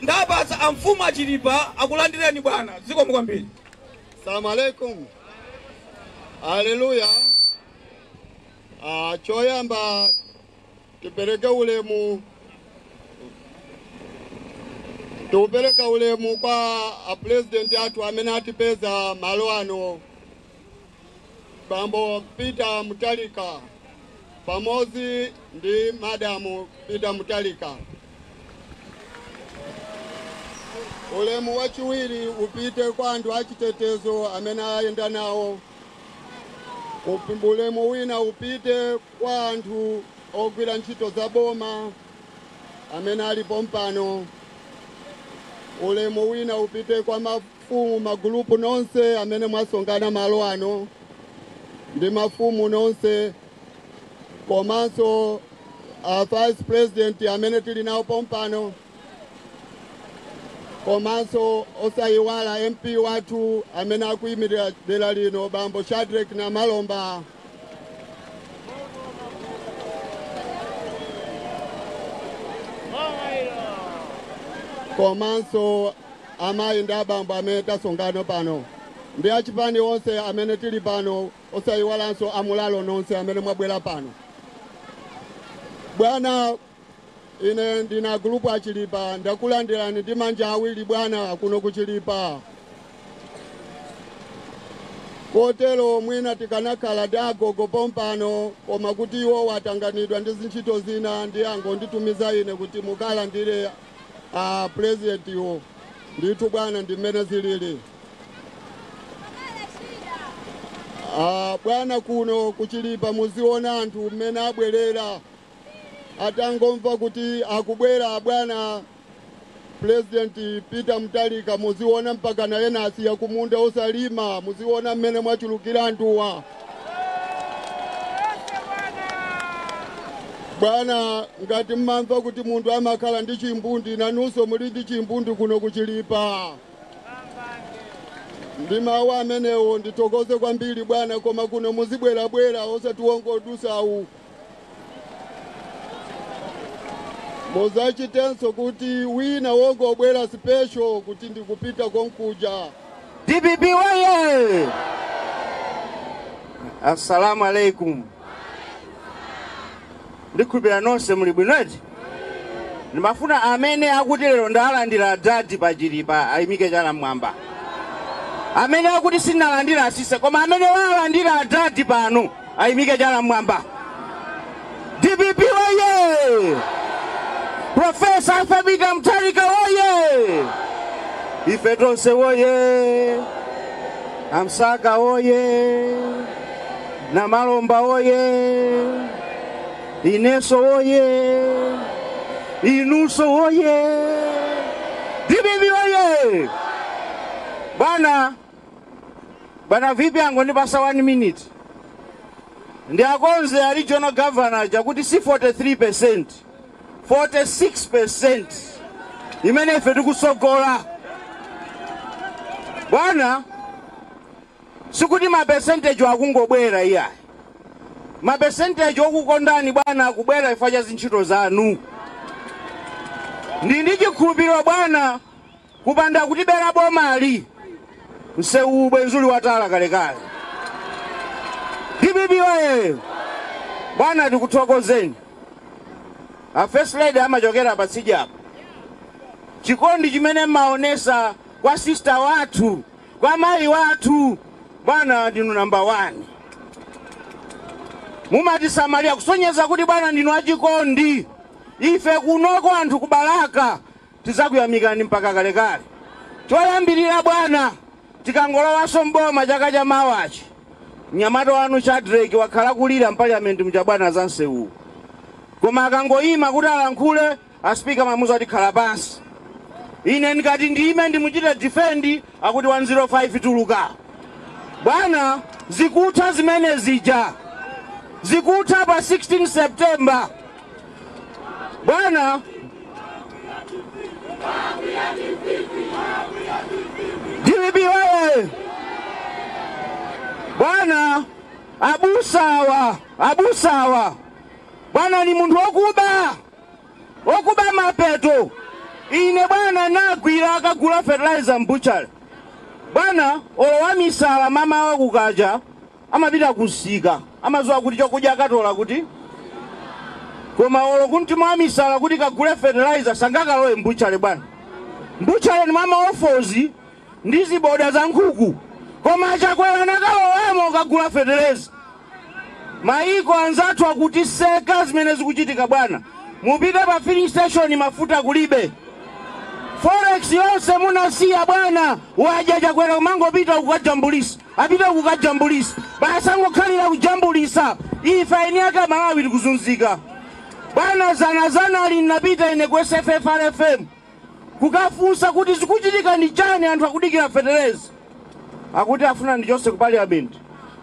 Ndapasa amfumu achilipa akulandireni bwana. Zikomo kwambiri. Salamu alaikum. Haleluya. Choyamba tipereke ulemu, tupereka ulemu kwa a president atu amene atipeza malo ano, Bambo Peter Mutharika pamozi ndi Madamu Peter Mutharika. Ulemu wachiwiri upite kwa anthu achitetezo amene ayenda nawo. Ulemu wina upite kwa anthu ogwira ntchito za boma amene alipo mpano. Ulemu wina upite kwa mafumu magulupu nonse amene mwasongana malo ano ndi mafumu nonse, komanso a vice president amene tili nawo pompano, komanso osayiwala MP wathu amene akuyimirira dera lino Bambo Shadrack na Malomba. Komanso amayi ndi abambo amene tasongana pano ndi achipani onse amene tili pano, osayiwalanso amulalo nonse amene mwabwera pano. Bwana, ine ndina gulupu achilipa, ndakulandirani ndi manja awiri bwana kuno kuchilipa. Kotero mwina tikanakhala ndi agogo pompano, koma kuti iwo watanganidwa ndi zintchito zina ndi angonditumiza ine kuti mukalandire a president iwo. Ndithu bwana ndi mmene zilili. Bwana, kuno kuchilipa muziona anthu mmene abwerera atangomva kuti akubwera bwana President Peter Mutharika, muziona mpaka na ena asiya kumunda osalima, muziona mmene mwachulukira anthuwa. Bwana, ngati mmamva kuti munthu amakhala ndi chimbundi, nanunso muli ndi chimbundi kuno kuchilipa. Ndi mawu amenewo ndithokoze kwambiri bwana, koma kuno muzibwerabwera osati wongodusawu. Muzachitenso kuti wina wongobwera special kuti ndikupita konkuja. DPP waye! Assalamu alaikum. Ndikhulupirira nonse muli bwinoti. Ndimafuna amene akuti lero ndalandira dadi pachilipa ayimike chala mmwamba. Amene akuti sinalandira asise, koma amene walandira dadi pano ayimike chala mmwamba. DPP waye! Profesa Arthur Peter Mutharika woye! Ife tonse woye! Amsaka woye! Namalomba woye! Ineso woye! Inuso woye! DPP woye! Bwana, bwana vipi angondipasa 1 minute. Ndi akonze a regional governor chakuti si 43%, 46% imene ife tikusogola. Bwana, sikuti ma percentage akungobwera iyayi. Ma percentage okukondani bwana akubwera chifukwa cha zintchito zanu. Ndi chikhulupiriro bwana, kupanda kutibera bomali, msewu bwenzuli watala kalekale. DPP waye! Bwana tikuthokozeni. A first lady amachokera patsidya apa. Chikondi chimene mmaonesa kwa sister wathu, kwa mayi wathu, bwana ndinu number 1. Mumatisamalira kusonyeza kuti bwana ndinu achikondi. Ife kunoko anthu kubalaka tidzakuyamikani mpaka kalekale. Choyambirira bwana, tikangolowanso mboma chaka cha mawachi, mnyamata wanu Shadrack wakhala kulira mpaliamenti mcha bwana za msewu. Koma akangoyima kuti alankhule, a speaker mamuza ati khala pansi. Ine ndikati ndiyime ndimuchite defend, akuti 105 tuluka. Bwana, zikutha zimene zija. Zikutha pa 16 September. Bwana, DPP waye! Bwana, abusawa, abusawa. Bwana ni munthu wokuba, wokuba mapeto. Ine bwana nagwira akagula fertilizer mbuchale. Bwana, olowa misala mama wakukacha, amapita kusika. Amazowa kuti chokudya akatola kuti. Koma olo kuntima wa misala kuti kagule fertilizer sangakalowe mbuchale bwana. Mbuchale ni mama ofozi ndi ziboda za nkhuku. Koma achakwera nakalowemo kagula fertilizer. Maiko anzathu akutiseka zimene zikuchitika bwana. Mupite pa filling station mafuta kulibe. Forex yonse munasiya bwana, waja chakwera kumangopita kukajambulisa. Apita kukajambulisa. Basi angokhalira kujambulisa. Ife eni ake Malawi tikuzunzika. Bwana zana zana ali napita ine ku SFFRFM. Kukafunsa kuti zikuchitika ndi chani anthu akudikira fertilizer. Akuti afuna ndi chonse ku parliament.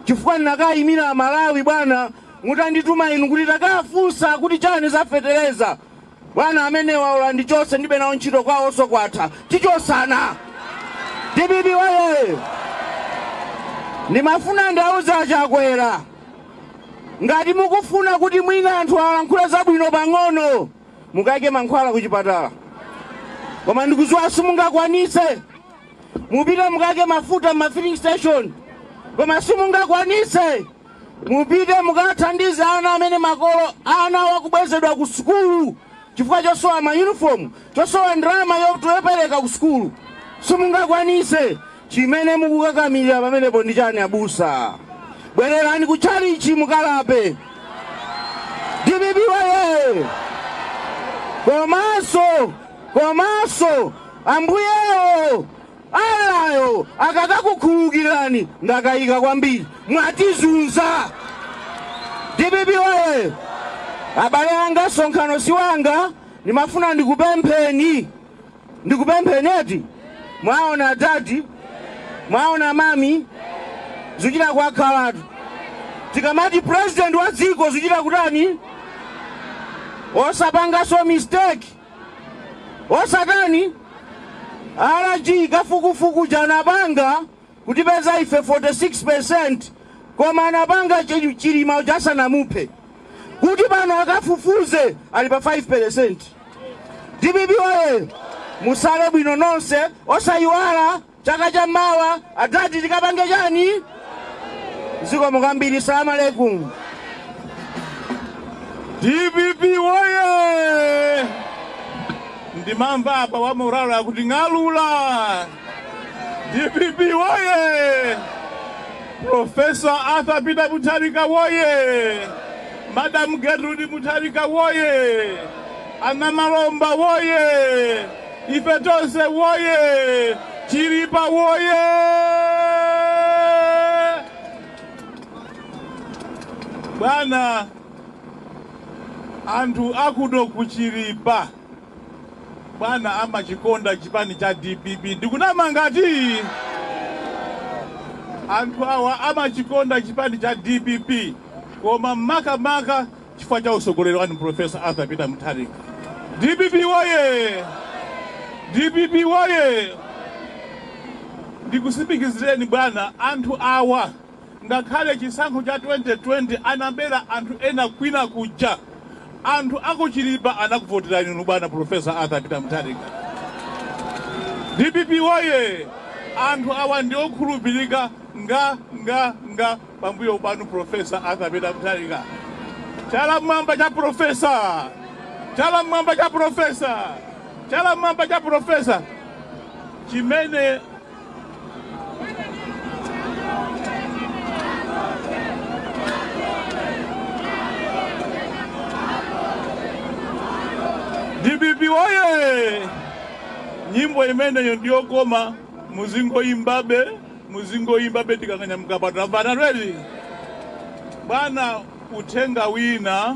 Chifukwa ndinakayimira Malawi bwana, mutandituma inu kuti takafunsa kuti chani za fertilizer. Bwana amene waola ndi chonse ndibe nawo ntchito kwawo kwatha. Tichosana. DPP waye! Ndimafuna ndauza Chakwera. Ngati mukufuna kuti mwina anthu alankhule zabwino pang'ono, mukayike mankhwala ku chipatala. Koma ndikudziwa simungakwanise. Mupite mukayike mafuta ma filling station. Koma simungakwanise. Mupite mukathandize ana amene makolo ana wakubwezedwa ku sukulu chifukwa chosowa ma uniform, chosowa ndalama yopereka ku sukulu. Simungakwanise. Chimene mukukakamira pamenepo ndi chani abusa? Bwererani ku chalichi mukalape. DPP waye! Komanso, komanso, ambuyewo alayo akakakukhululukirani ndakayika kwambiri. Mwatizunza. DPP waye! Abale anga, sonkhano si wanga, ndimafuna ndikupempheni. Ndikupempheni eti? Mwaona dadi? Mwaona mami? Zuchita kwakhalatu. Tikamati president wa dziko zuchita kutani? Osapangaso mistake. Osatani RG kafukufuku janapanga kutipeza ife 46%, koma anapanga Chilima ujasanamuphe kuti pano akafufuze ali pa 5%. DPP oye! Musale bwino nonse, osayiwala chaka cha mawa adati tikapange chani. Zikomo kwambiri. Salamu alaikum. DPP woye! Ndimamva apa wa moralo akuti ng'alula. DPP woye! Professor Arthur Peter Mutharika woye! Madam Gertrude Mutharika woye! Anamalomba woye! Ife tonse woye! Chilipa woye! Bwana, anthu akuno kuchilipa bwana amachikonda chipani cha DPP. Ndikunama ngati anthu awa amachikonda chipani cha DPP, koma makamaka chifukwa cha usogoleri wanu Professor Arthur Peter Mutharika. DPP woye! DPP woye! Ndikusimikizireni bwana, anthu awa ngakhale chisankho cha 2020 anabera anthu ena kwina kuja, anthu akuchilipa anakuvoterani inu bwana Professor Arthur Peter Mutharika. DPP woye! Anthu awa ndi okhulupirika nga nga nga pambuyo panu Professor Arthur Peter Mutharika. Chala mwamba cha Professor, chala mwamba cha Professor, chala mwamba cha Professor. Chimene DPP woye! Nyimbo imeneyo ndiyo koma muzingoimbabe, muzingoimbabe tikanganyamuka patambana ready. Bwana, uthenga wina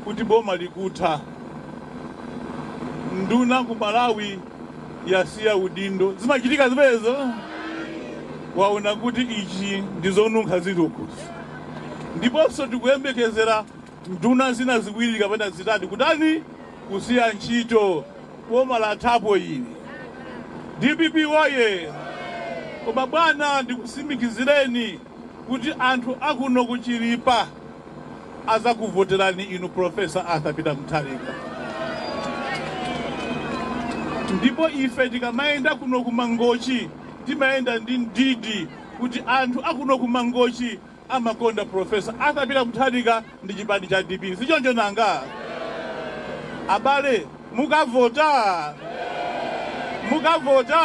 kuti boma likutha. Nduna ku Malawi yasiya udindo. Zimachitika zimenezo. Waona kuti ichi ndizonunkha ziluku. Ndiponso tikuyembekezera nduna zina ziwiri kapena zitatu kutani kusiya ntchito. Boma la thapo ili. DPP woye! Koma bwana, ndikusimikizireni kuti anthu akuno kuchilipa azakuvoterani inu Professor Arthur Peter Mutharika. Ndipo ife tikamayenda kuno kumangochi timayenda ndi ndidi kuti anthu akuno kumangochi amakonda Professor Arthur Peter Mutharika ndi chipani cha DPP. Sichoncho nanga? Abale, mukavota, mukavota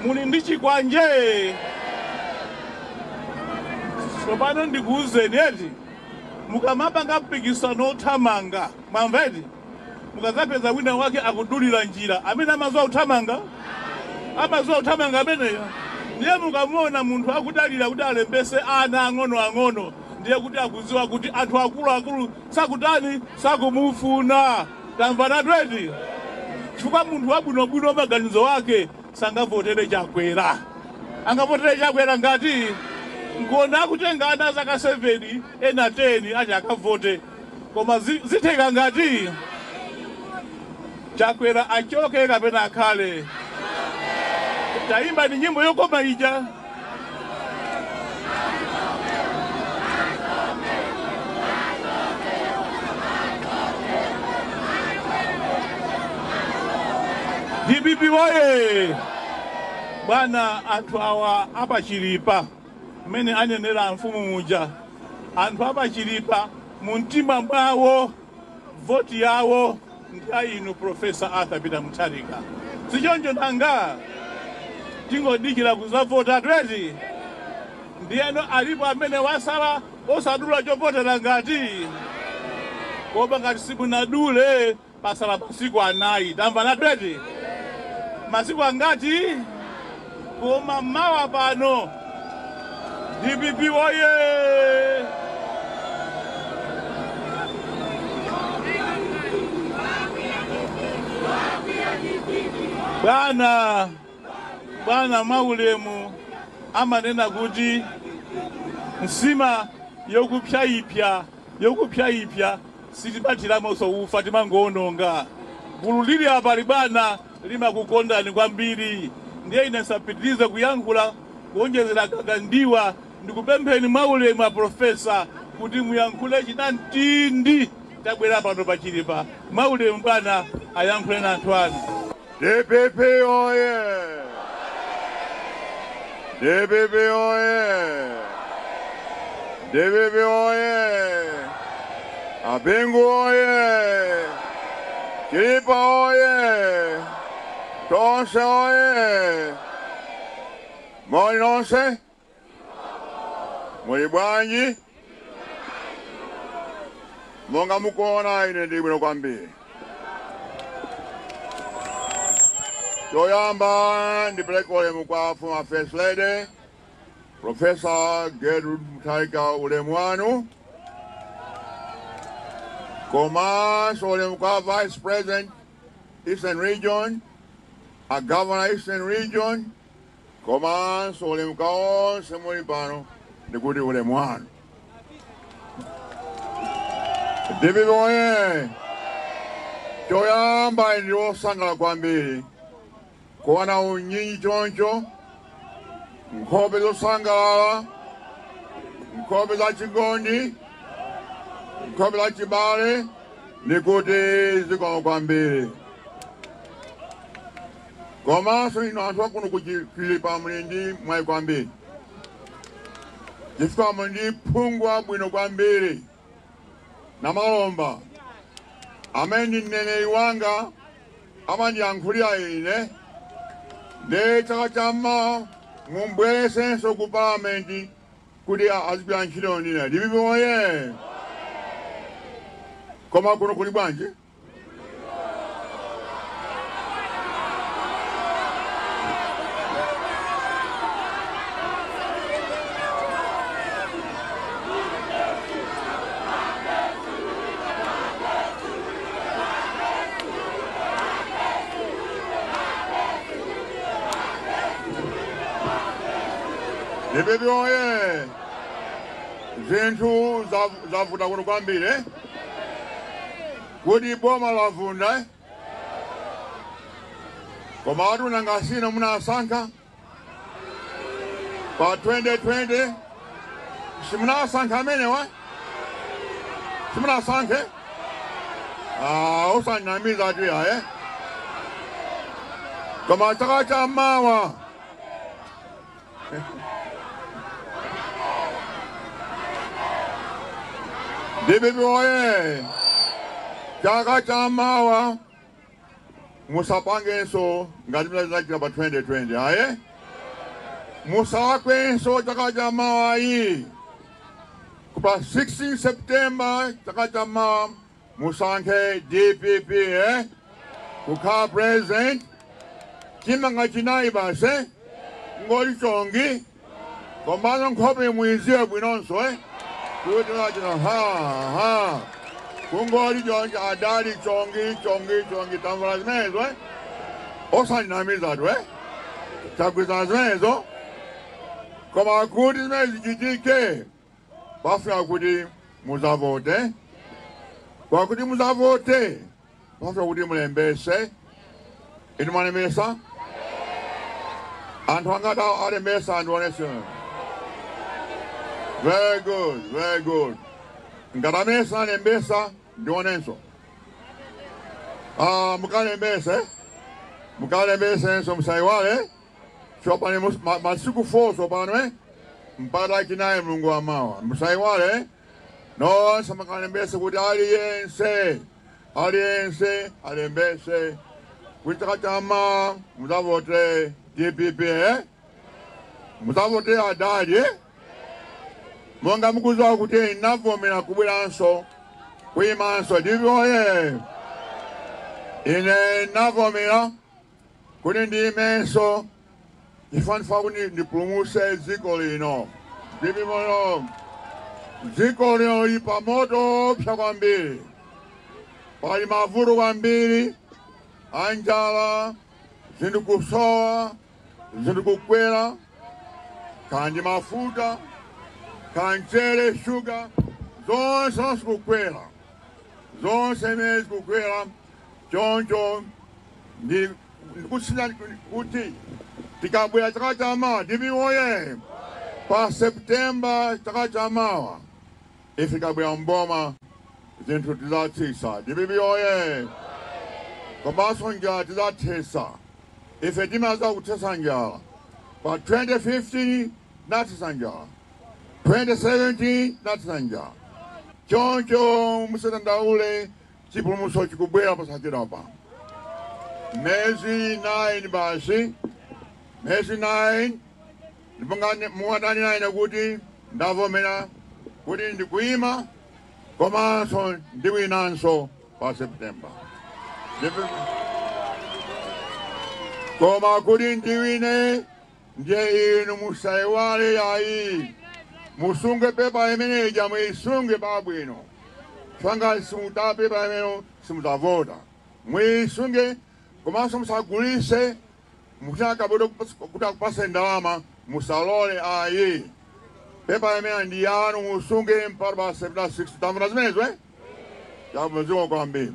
muli ndi chikwanje. Tsopano ndikuwuzeni eti, mukamapanga mpikisano othamanga, mwamva eti, mukazapeza wina wake akudulira njira amene amazuwa kuthamanga, amazuwa kuthamanga ameneyo, ndiye mukamuona munthu akudalira kuti alembese ana ang'ono ang'ono, ndiye kuti akudziwa kuti anthu akuluakulu sakutani, sakumufuna. Tamvana tweti? Chifukwa munthu wabwinobwino maganizo wake sangavotere Chakwera. Angavotere Chakwera ngati ngona akutenga ana zaka 7 ena 10 achi akavote, koma zitheka ngati Chakwera achoke kapena akhale? Taimba ni nyimbo yokoma ija. DPP woye! Bwana, anthu awa apachilipa mmene anenera mfumu muja, anthu apachilipa mu mtima mwawo voti yawo ndi a inu Professor Arthur Peter Mutharika. Sichoncho nanga? Tingodikira kuzavota tweti. Ndiyeno alipo amene wasala osadula chovotera ngati? Koma ngati simunadule, pasala masiku 4. Tamvana tweti? Masiku angati? Koma mawa pano. DPP woye! Bwana, bwana mwaulemu amanena kuti nsima yokupya ipya yokupya ipya Sitimathiramonso ufa, timangoononga. Gulu lili apa libana limakukondani kwambiri. Ndiye ine nsapitirize kuyankhula kuonjezera kagandiwa. Ndikupempheni mwaulemu a profesa kuti muyankhule chinamtindi tabwera pano pachilipa. Mwaulemu bwana, ayankhule na anthu anu. DPP oye! DPP oye! DPP oye! Abingu oye! Chilipa oye! Tonse oye! Moli nonse? Muli bwanji? Monga mukuona ine ndi bwino kwambiri. Choyamba ndipereke ulemu kwa former First Lady Professor Gertrude Mutharika, ulemu wanu. Komanso ulemu kwa Vice President Eastern Region, a Governor Eastern Region, komanso ulemu kwa onse muli pano, ndikuti ulemu wanu. DPP oye! Choyamba ndi wosangalala kwambiri kuona unyinji choncho, nkhope zosangalala, nkhope za chikondi, nkhope za chibale, ndikuti zikomo kwambiri. Komanso ino anthu akuno kuchilipa muli ndi mwayi kwambiri, chifukwa muli ndi phungu wabwino kwambiri Namalomba amene ndi mneneri wanga, amandiyankhulira ine. Ndi chaka chammawa mumbweresenso ku palamenti kuti azigwira ntchito ndine. DPP oye! Koma kuno kuli bwanji? DPP oye! Zinthu zavuta kuno kwambiri, eh? Kuti boma lavunda, eh? Koma atu nangasino munasankha pa 2020, simunasankha amenewa, simunasankhe. Ah, usanamiza tu ya, eh? Koma chaka cha mawa DPP oye! Chaka cha mawa musapangenso ngati munachita pa 2020, aye? Musakwenso chaka cha mawa iyi. Kupa 16 September chaka cha mawa musankhe DPP, eh? Kukhala president chimanga chinayi basi ngoli chongi komano nkhope muiziwe bwinonso, eh? Kuti nachina ha ha kungoli chongi adali chongi chongi chongi tamvala zimenezo, eh? Osanamizatu, eh? Tagwiza zimenezo. Koma kuti zimene zichitike pafuna kuti muzavote. Kwakuti muzavote pafuna kuti mulembese. Inu mwalembesa? Anthu angati alembesa? Anthu onese. Very good, very good. Ngati amene sanalembesa ndionenso. Ah, mukalembese, mukalembesenso, musaiwale. Tsopano masiku 4 tsopano, eh? Mpaka chinayi Mulungu wa mawa. Musaiwale. Nonse mukalembese kuti aliyense, aliyense alembese. Kuti chaka chama muzavote DPP, eh? Muzavote adadi, eh? Monga mukuziwa kuti navomera kubweranso kuyimanso. DPP oye! Ine navomera kuti ndiyimenso chifukwa kuti ndipulumutse dziko lino. DPP moyo, dziko lino lili pa moto opsa kwambiri, pali mavuto kwambiri anjala, zinthu kusowa, zinthu kukwera, kandi mafuta, kanchere, shuga, zonse kukwera. Zonse imene zikukwera choncho ndi ndikusina kuti tikabwera chaka chamawa DPP oye pa September chaka chamawa ife tikabwera mboma zinthu tizatsitsa. DPP oye. Komanso njala tizathesa. Ife timaza kuthesa njala. Pa 2015 nathesa njala, 2017 nathesa njala. Choncho musadandaule, chipulumutso chikubwera posachedwapa. Mezi 9 basi, mezi 9 ndipo muwadaninaine kuti ndavomera kuti ndikuyima komanso ndiwinanso pa September. Koma kuti ndiwine ndiye inu musayiwale yayi, musunge pepa imeneja, muyisunge pabwino. Fanga simuta pepa imene simutavota, muyisunge komanso musagulise. Muchakabudo kuti akupase ndalama musalole ayi. Pepa imene ndi yanu, musunge mpaka pa September 6. Tamvera zimenezo eh? Chabwino kwambiri.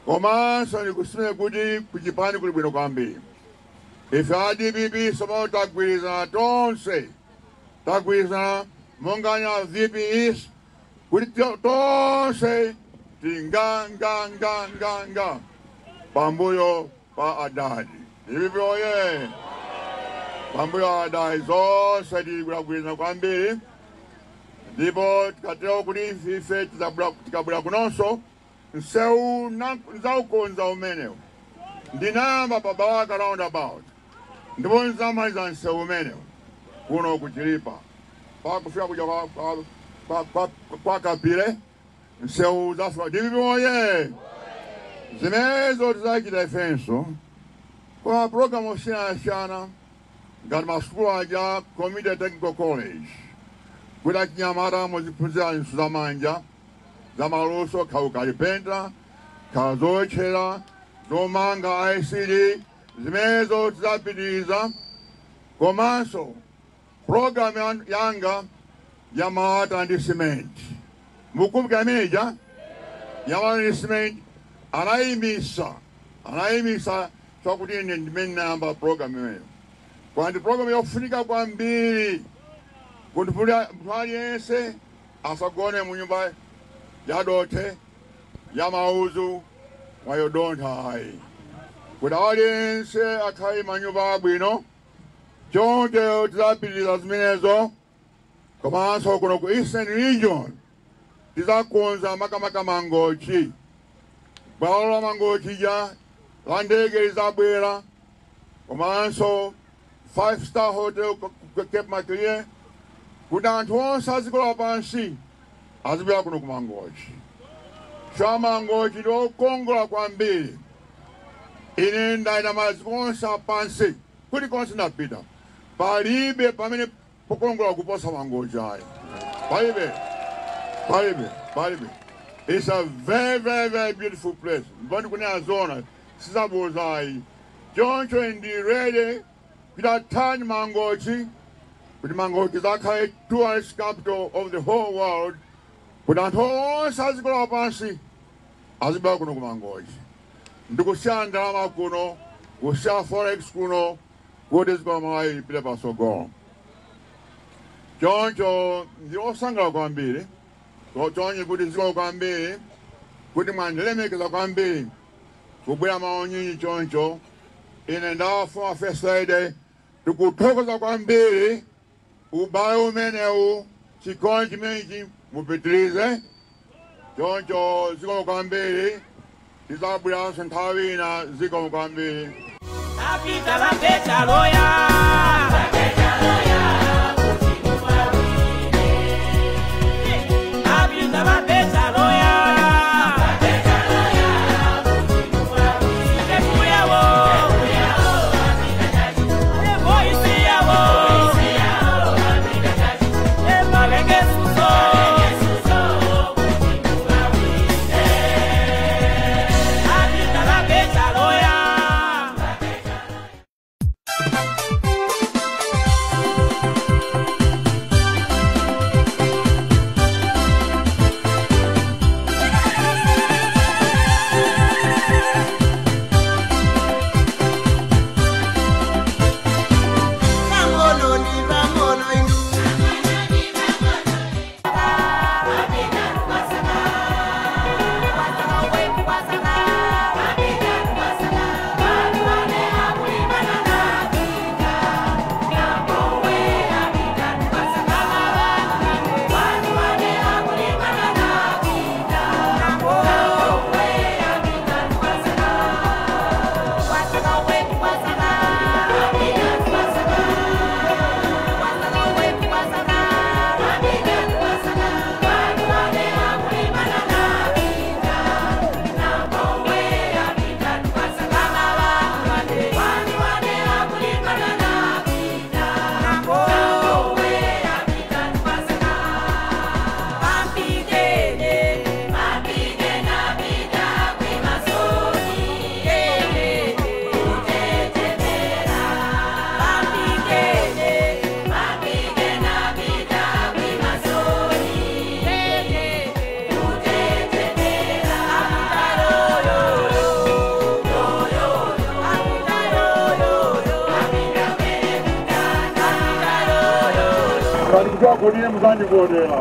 Komanso ndikusime kuti kuchipani kuli bwino kwambiri. Ife a DPP somo tagwirizana tonse, tagwirizana monga nya VP East kuti tonse tinga nga nga nga nga pambuyo pa adadi. DPP oye. Pambuyo adadi zonse tikugwirizana kwambiri. Ndipo tikatero kuti ife tikabwera kunonso nsewu nzaukonza umenewu. Ndinayamba pa Balaka roundabout ndipo nzamaliza nsewu umenewu kuno kuchilipa pakufika kuja kwa Kapile nsewu zafika. DPP oye. Zimenezo tizachita ifenso kwa program osiyanasiyana ngati masukulu aja Community Technical College kuti achinyamata muziphunzira ntchito zamanja zamaluso, kha ukalipenta, kha zootchera, zomanga, ICD. Zimenezo tizapitiriza. Komanso program yanga ya malata ndi cement, mukumbuka imeneja ya malata ndi cement anayimisa chakuti ine ndimene nayamba program imeneyo kwandi program yofunika kwambiri kuti munthu aliyense asagone mu nyumba yadothe ya mauzu mwayodontha ayi, kuti aliyense akhale manyumba abwino. Choncho tizapitiriza zimenezo. Komanso kuno ku Eastern Region tizakonza makamaka Mangochi, bwalo la Mangochi ja la ndege lizabwera, komanso five star hotel ku Cape Maclear kuti anthu onse adziko lapansi azibwera kuno ku Mangochi. Cha Mangochi ndi okongola kwambiri. Ine ndayenda maziko onse apansi, kulikonse ndapita, palibe pamene pokongola kuposa Mangochi ayi. Palibe, palibe, palibe. It's a very, very, very beautiful place. Ndipo ndikunena zona, sizaboza ayi. Choncho ndi ready kuti turn Mangochi kuti Mangochi zakhale tourist capital of the whole world, kuti anthu onse adziko lapansi azibwera kuno ku Mangochi ndikusiya ndalama kuno, kusiya forex kuno, kuti dziko la Malawi lipite patsogolo. Choncho ndi osangalala kwambiri choncho kuti ziko kwambiri kuti mwandilemekeza kwambiri kubwera maonyinyi. Choncho ine ndawa First Lady tikuthokoza kwambiri. Ubale umenewu, chikondi chimenechi mupitirize. Choncho ziko kwambiri, tizabweranso nthawi ina. Ziko kwambiri. Apita vapeta loya. Apita vapeta loya. Ekuyawo. Evoisiyawo. Emalengesuso. Apita vapeta loya. Ngati mutagonire muzandivotera.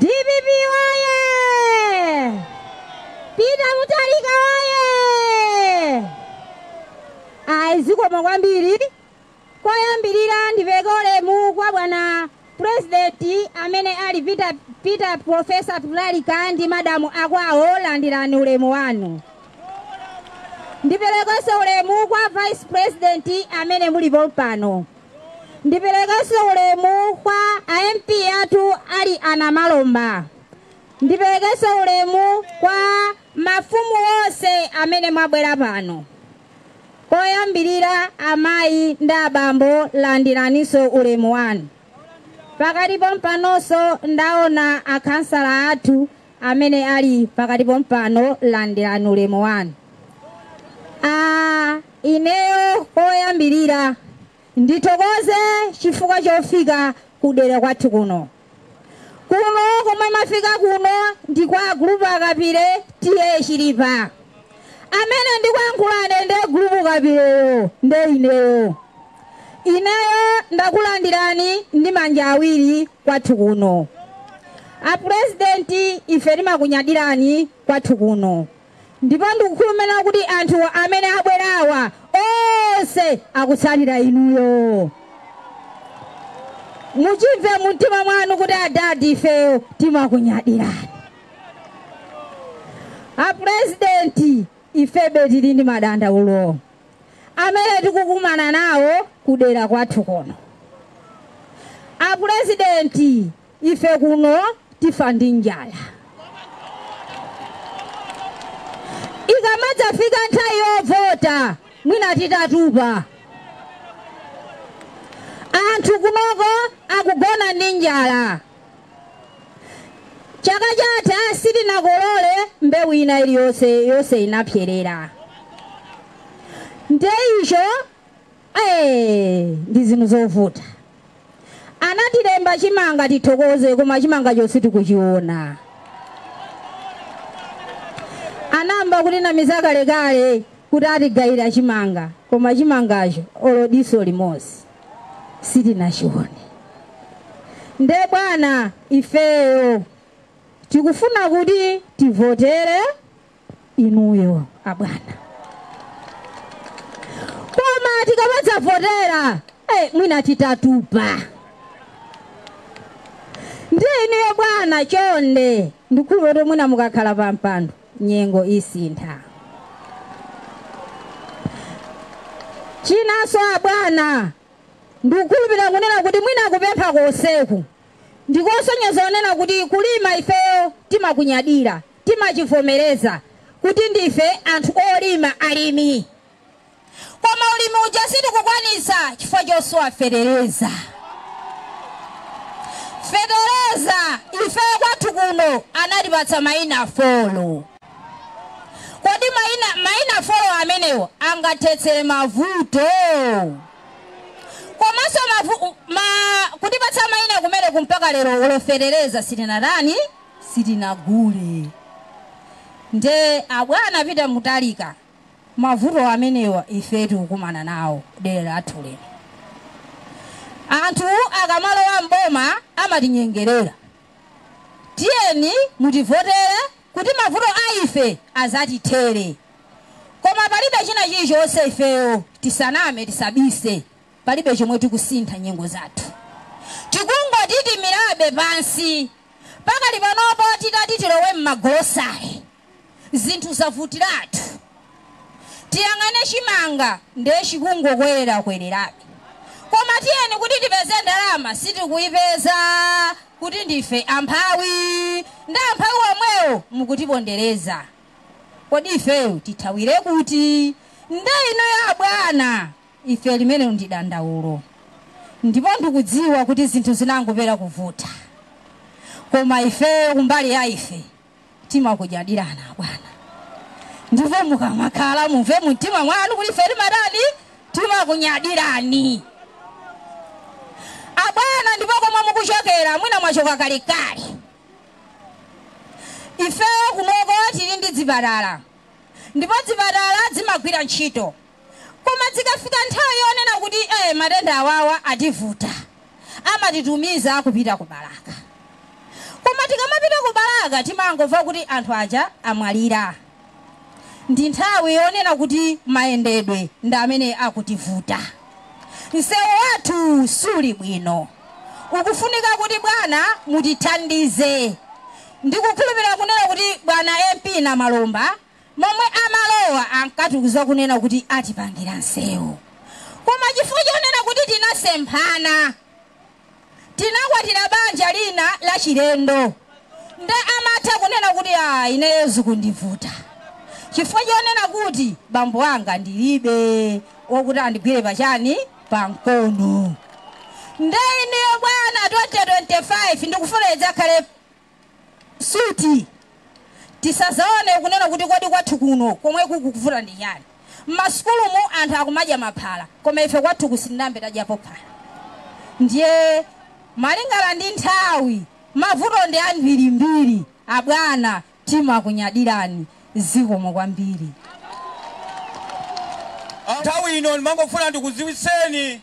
DPP oye! Peter Mutharika oye! Ayi, zikomo kwambiri. Koyambirira ndipereke ulemu kwa bwana President amene ali Peter Professor Mutharika ndi madamu akwawo, landirani ulemu wanu. Ndiperekenso ulemu kwa Vice President amene mulipo pano. Ndiperekenso ulemu kwa MP athu ali ana Malomba. Ndiperekenso ulemu kwa mafumu onse amene mwabwera pano. Koyambirira amayi ndi abambo, landiraninso ulemu wanu. Pakati pompanonso ndaona akhansala athu amene ali pakati pompano, landirani ulemu wanu. Ineyo koyambirira ndithokoze chifukwa chofika kudera kwathu kuno. Kuno komwe mafika kuno ndi kwa gulupu akapire tiye chilipa. Amene ndikuyankhulane nde gulupu kapireyo nde ineyo. Ineyo ndakulandirani ndi manja awiri kwathu kuno. A president ife timakunyadirani kwathu kuno. Ndipo ndikukhulupirira kuti anthu amene abwerawa onse akutsalira inuyo. Muchimve mumtima mwanu kuti adadi ifeyo timakunyadirani. A president ifebe tili ndi madandaulo amene tikukumana nawo kudera kwathu kuno. A president ife kuno tifa ndi njala. Ikamadzafika nthawi yovota mwina titatupa. Anthu kunoko akugona ndi njala. Chaka chatha sitinakolole mbewu ina iliyonse yonse inapserera. Nde icho ndi zinthu zovuta. Anatilemba chimanga tithokoze koma chimangacho sitikuchiona. Anamba kutinamiza kalekale kuti atigayira chimanga koma chimangacho olodiso limodzi sitinachione. Nde bwana ifeyo tikufuna kuti tivotere inuyo abwana. Koma tikamadzavotera mwina titatupa. Ndiye inuyo bwana chonde ndikukhulupirira kuti mwina mukakhala pa mpando nyengo isintha. Chinanso abwana ndikukhulupirira kunena kuti mwina kupempha konseku ndikosonyeza kunena kuti kulima ifeyo timakunyadira, timachivomereza kuti ndife anthu olima alimi. Koma ulimi uja sitikukwanisa chifukwa chosowa fetereza. Fetereza ifeyo kwathu kuno anatipatsa mayina folo. Kodi mayina folo amenewo angathetsere mavuto? Komanso kutipatsa mayina kumene kumpaka lero olofetereza sitinatani sitinagule. Nde abwana Peter Mutharika mavuto amenewa ife tikukumana nawo dera lathu lino. Anthu akamalowa mboma amatinyengerera. Tiyeni mutivotere kuti mavuto a ife azatithere. Koma palibe china chilichonse ifeyo tisaname tisabise. Palibe chomwe tikusintha nyengo zathu. Tikungotitimirabe pansi. Pakali panopo titati tilowe m'magolosale. Zinthu zavutiratu. Tiyang'ane chimanga ndiye chikungokwera kwererabe. Koma tiyeni kuti tipeze ndalama sitikuyipeza kuti ndife amphawi. Ndi amphawi omwewo mukutipondereza. Kodi ifeyo tithawire kuti? Nde inuyo abwana ife limene ndi dandaulo. Ndipo ndikudziwa kuti zinthu zinangopera kuvuta. Koma ifeyo kumbali ya ife timakunyadirana abwana. Ndipo mukamakhala mumve mumtima mwanu kuti ife timatani timakunyadirani. Abwana ndipo komwe mukuchokera mwina mwachoka kalekale. Ifeyo kunoko tili ndi zipatala. Ndipo zipatala zimagwira ntchito. Koma zikafika nthawi yonena kuti matenda awawa ativuta, amatitumiza kupita ku Balaka. Koma tikamapita ku Balaka timangomva kuti anthu aja amwalira. Ndi nthawi yonena kuti mayendedwe ndi amene akutivuta. Msewu wathu suli bwino. Ukufunika kuti bwana mutithandize. Ndikukhulupirira kunena kuti bwana MP na Malomba momwe amalowa ankatiuza kunena kuti atipangira msewu. Koma chifukwa chonena kuti tinasemphana, tinakwatira banja lina la chilendo, nde amatha kunena kuti ineyo zikundivuta. Chifukwa chonena kuti bambo anga ndilibe wokuti andigwire pachani pamkono. Nde ineyo bwana 2025 ndikufuna idzakhale suti. Tisazaone kunena kuti kodi kwathu kuno komwe kukuvuta ndi chani. M'masukulumu anthu akumadya maphala, koma ife kwathu kusinambe tadyapo phala. Ndiye malingana ndi nthawi, mavuto ndi ambirimbiri. Abwana, timakunyadirani, zikomo kwambiri. Nthawi ino ndimangofuna ndikudziwitseni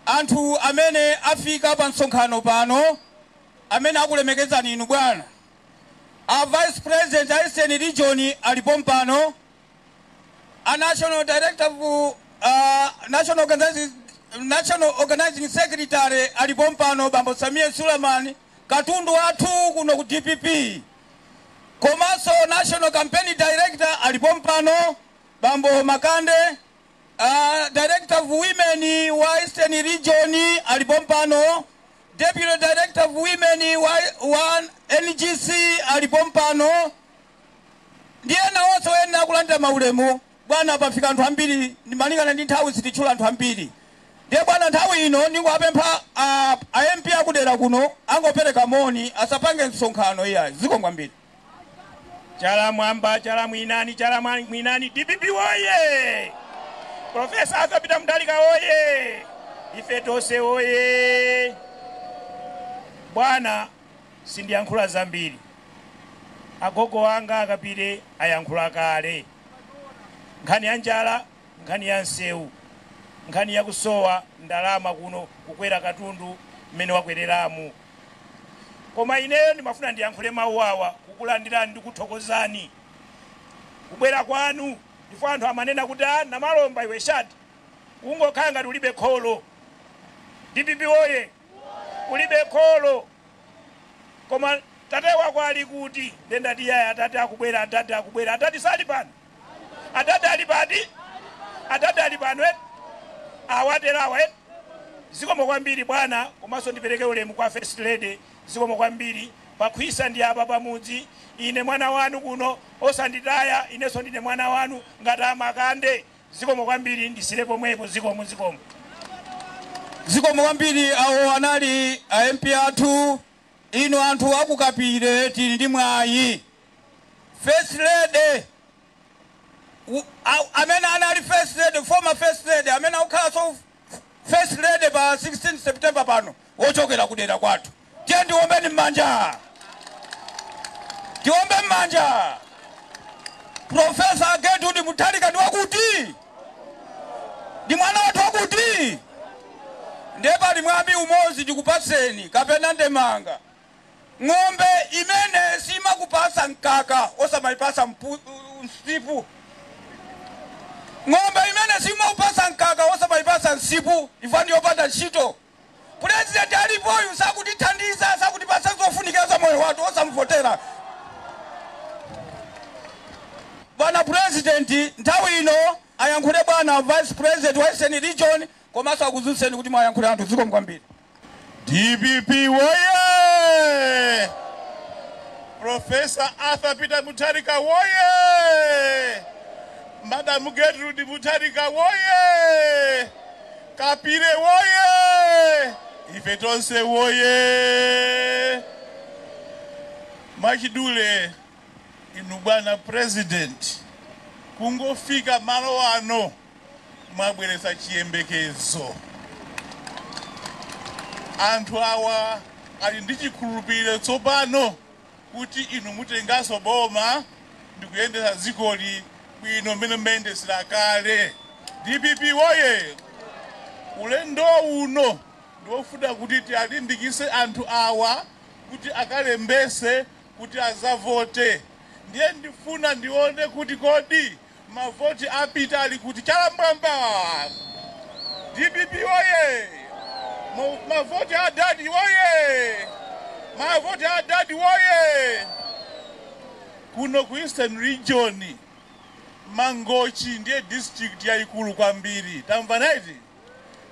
anthu amene afika pa msonkhano pano, amene akulemekezani inu bwana. A Vice President a Eastern Region alipo mpano, a National Director of National Organizing Secretary alipo mpano, Bambo Samia Suleiman, katundu wathu kuno ku DPP. Komanso National Campaign Director alipo mpano, Bambo Makande. Director of Women wa Eastern Region alipo mpano, Deputy Director of Women wa NGC alipo mpano, ndiye nawonso ena akulandira maulemu. Bwana, pafika anthu ambiri, ndimalingana ndi nthawi sititchula anthu ambiri. Ndiye bwana, nthawi ino ndingowapempha a MP akudera kuno angopereka moni, asapange msonkhano iyayi. Zikomo kwambiri. Chala mwamba, chala mwinani, chala mwinani. DPP woye! Profesa Arthur Peter Mutharika woye! Ife tonse woye! Bwana, sindiyankhula zambiri. Agogo wanga akapire ayankhula kale. Nkhani ya njala, nkhani ya nsewu, nkhani ya kusowa ndalama kuno, kukwera katundu mmene wakwereramu. Koma ineyo ndimafuna ndiyankhule mawu awa kukulandirani ndi kuthokozani kubwera kwanu, ndipo anthu amanena kuti, "Ah, Namalomba iwe shati ungokhala ngati ulibe kholo." DPP woye! Ulibe kholo, koma tate wako ali kuti? Ndendati yaya, atate akubwera, atate akubwera. Atate sali pano? Atate ali pati? Atate ali pano eti? Awaterawa eti? Zikomo kwambiri bwana. Komanso ndipereke ulemu kwa First Lady. Zikomo kwambiri. Pakhwisa ndi apa pamudzi. Ine mwana wanu kuno, osanditaya. Inenso ndine mwana wanu ngati amakande. Zikomo kwambiri, ndisire pomwepo. Zikomo, zikomo. Zikomo kwambiri. Awo anali a MP athu. Inu anthu akukapire, tili ndi mwayi. First Lady amene anali First Lady, former First Lady, amene akukhalanso First Lady pa 16 September pano, wochokera kudera kwathu. Tiye ndiombeni m'manja, tiombe m'manja. Profesa Gertrude Mutharika ndi wakuti ndi mwana wathu wakuti. Ndiye pali mwambi umodzi ndikupatseni kapena ndemanga: ng'ombe imene simakupasa mkaka osamayipasa msipu. Ng'ombe imene simakupasa mkaka osamayipasa msipu, ifa ndiyopanda ntchito. Purezidenti alipoyu sakutithandiza, sakutipasa zofunikira za moyo wathu, osamvotera bwana Purezidenti. Nthawi ino ayankhule bwana Vice President wa Eastern Region, komanso akudziwitseni kuti mwayankhule anthu. Zikomo kwambiri. DPP woye! Professor Arthur Peter Mutharika woye! Madam Gertrude Mutharika woye! Kapire woye! Ife tonse woye! Mwachidule, inu bwana President, kungofika malo ano mwabweretsa chiyembekezo. Anthu awa ali ndi chikhulupiriro tsopano kuti inu mutenganso boma ndikuyendetsa dzikoli bwino mmene mmayendetsera kale. DPP woye! Ulendo uno ndiwofuna kuti tialimbikise anthu awa kuti akalembese kuti azavote. Ndiye ndifuna ndione kuti kodi mavoti apita ali kuti? Chala mwamba! DPP woye! Mavoti a dadi woye! Mavoti a dadi woye! Kuno ku Eastern Region, Mangochi ndiye district yayikulu kwambiri, tamva naiti?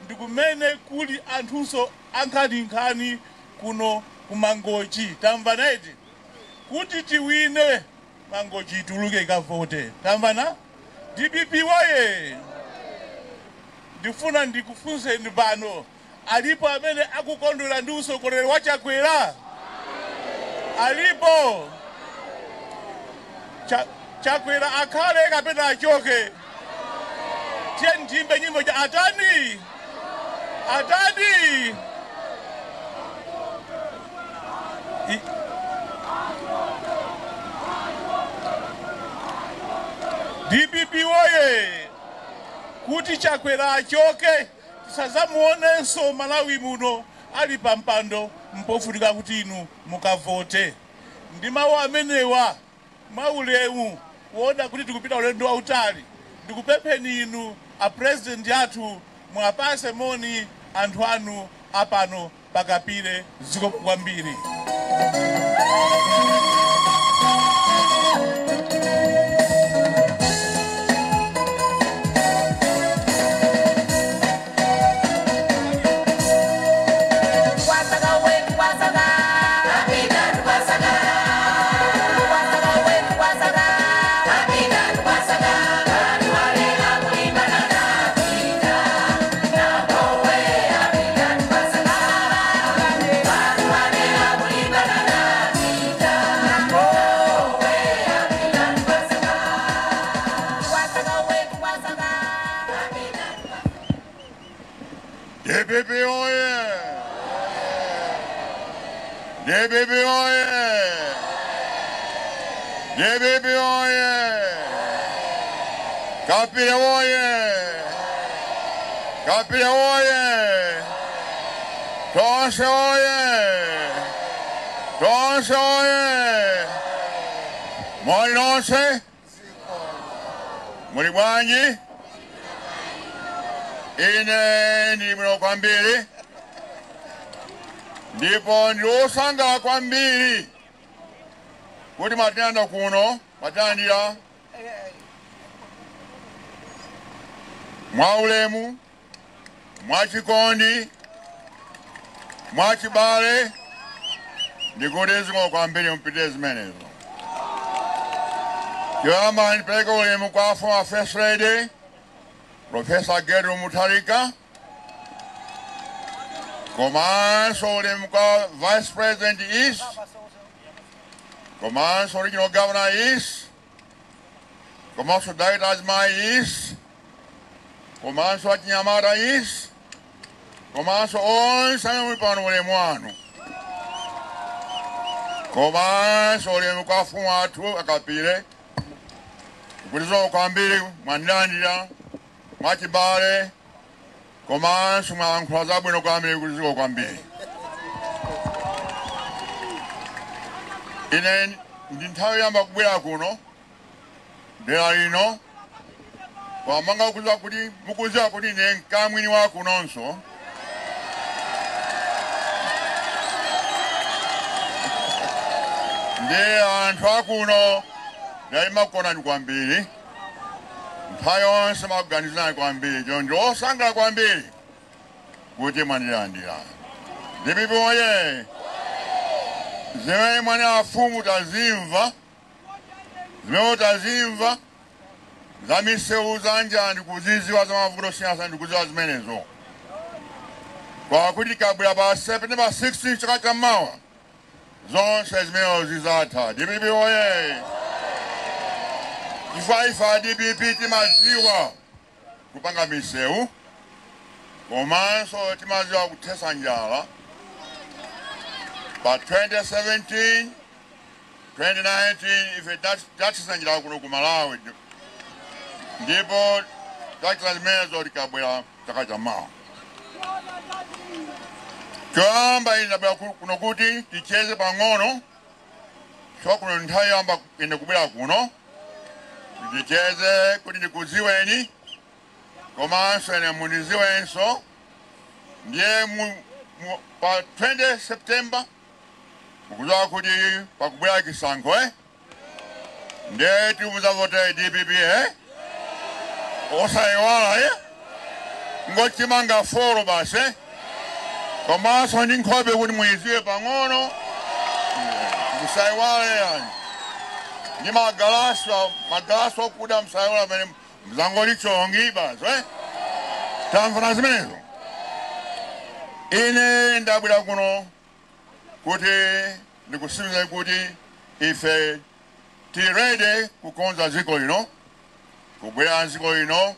Ndikumene kuli anthunso ankhaninkhani kuno ku Mangochi, tamva naiti? Kuti tiwine, Mangochi ituluke ikavote, tamvana? DPP woye! Ndifuna ndikufunseni pano, alipo amene akukondwera ndi usogoleri wa Chakwera? Alipo? Chakwera akhale kapena achoke? Tiyeni tiyimbe nyimbo ja atani atani. DPP woye! Kuti Chakwera achoke, tisazamuonenso Malawi muno ali pampando, mpofunika kuti inu mukavote. Ndi mawu amenewa, mwaulemu, kuona kuti tikupita ulendo wautali, ndikupempheni inu a president athu mwapase moni anthu anu apano pakapire. Zikomo kwambiri. DPP oye! DPP oye! DPP oye! Kapire oye! Kapire oye! Tonse oye! Tonse oye! Muli nonse? Muli bwanji? Ine ndili bwino kwambiri ndipo ndiwosangalala kwambiri kuti matenda kuno matandira mwaulemu, mwachikondi, mwachibale. Ndikuti zikomo kwambiri, mpite zimenezo. Choyamba ndipereke ulemu kwa former First Lady Professor Gertrude Mutharika, komanso ulemu kwa Vice President East, komanso Regional Governor East, komanso Director Azimayi East, komanso achinyamata East, komanso onse amene muli pano, ulemu wanu. Komanso ulemu kwa mfumu athu akapire, kuti zikomo kwambiri, mwandilandira mwachibale komanso mwalankhula zabwino kwambiri, kuti zikomo kwambiri. Ine ndi nthawi yoyamba kubwera kuno dera lino, kwamanga kuziwa kuti mukuziwa kuti ine nkamwini wa kunonso. Ndiye anthu akuno ndalimakukonani kwambiri, nthawi yonse makuganizirani kwambiri. Cho ndi osangalala kwambiri kuti mwandilandira. DPP oye! Zimene mwana afumu tazimva, zimene tazimva za misewu, za njala ndikuziziwa, za mavuto osiyanasiyana ndikuziwa zimenezo, kwakuti kabwera pa September 16 chaka chammawa zonse zimenezo zizatha. DPP oye! Chifukwa ife a DPP timadziwa kupanga misewu komanso timadziwa kuthetsa njala. Pa 2017, 2019 ife tathetsa njala kuno ku Malawi, ndipo tachita zimenezo tikabwera chaka chammawa. Choyamba ine ndabwera kuno kuti ticheze pang'ono, chifukwa kuno nthawi yoyamba ine kubwera kuno, ticheze kuti ndikudziweni komanso ine mundidziwenso. Ndiye pa 20 September mukudziwa kuti pakubwera chisankho, eh? Ndiye timuzavotere DPP, eh? Osayiwala, eh? Ngochimanga 4 basi, eh? Komanso ndi nkhope kuti muyidziwe pang'ono, musayiwale yani ndi magalasi, magalasi okuda, musayiwale amene mzangoli chongi basi, eh? Tamvana zimenezo? Ine ndabwera kuno kuti ndikutsimikiza kuti ife tili ready kukonza dziko lino, kubwera dziko lino.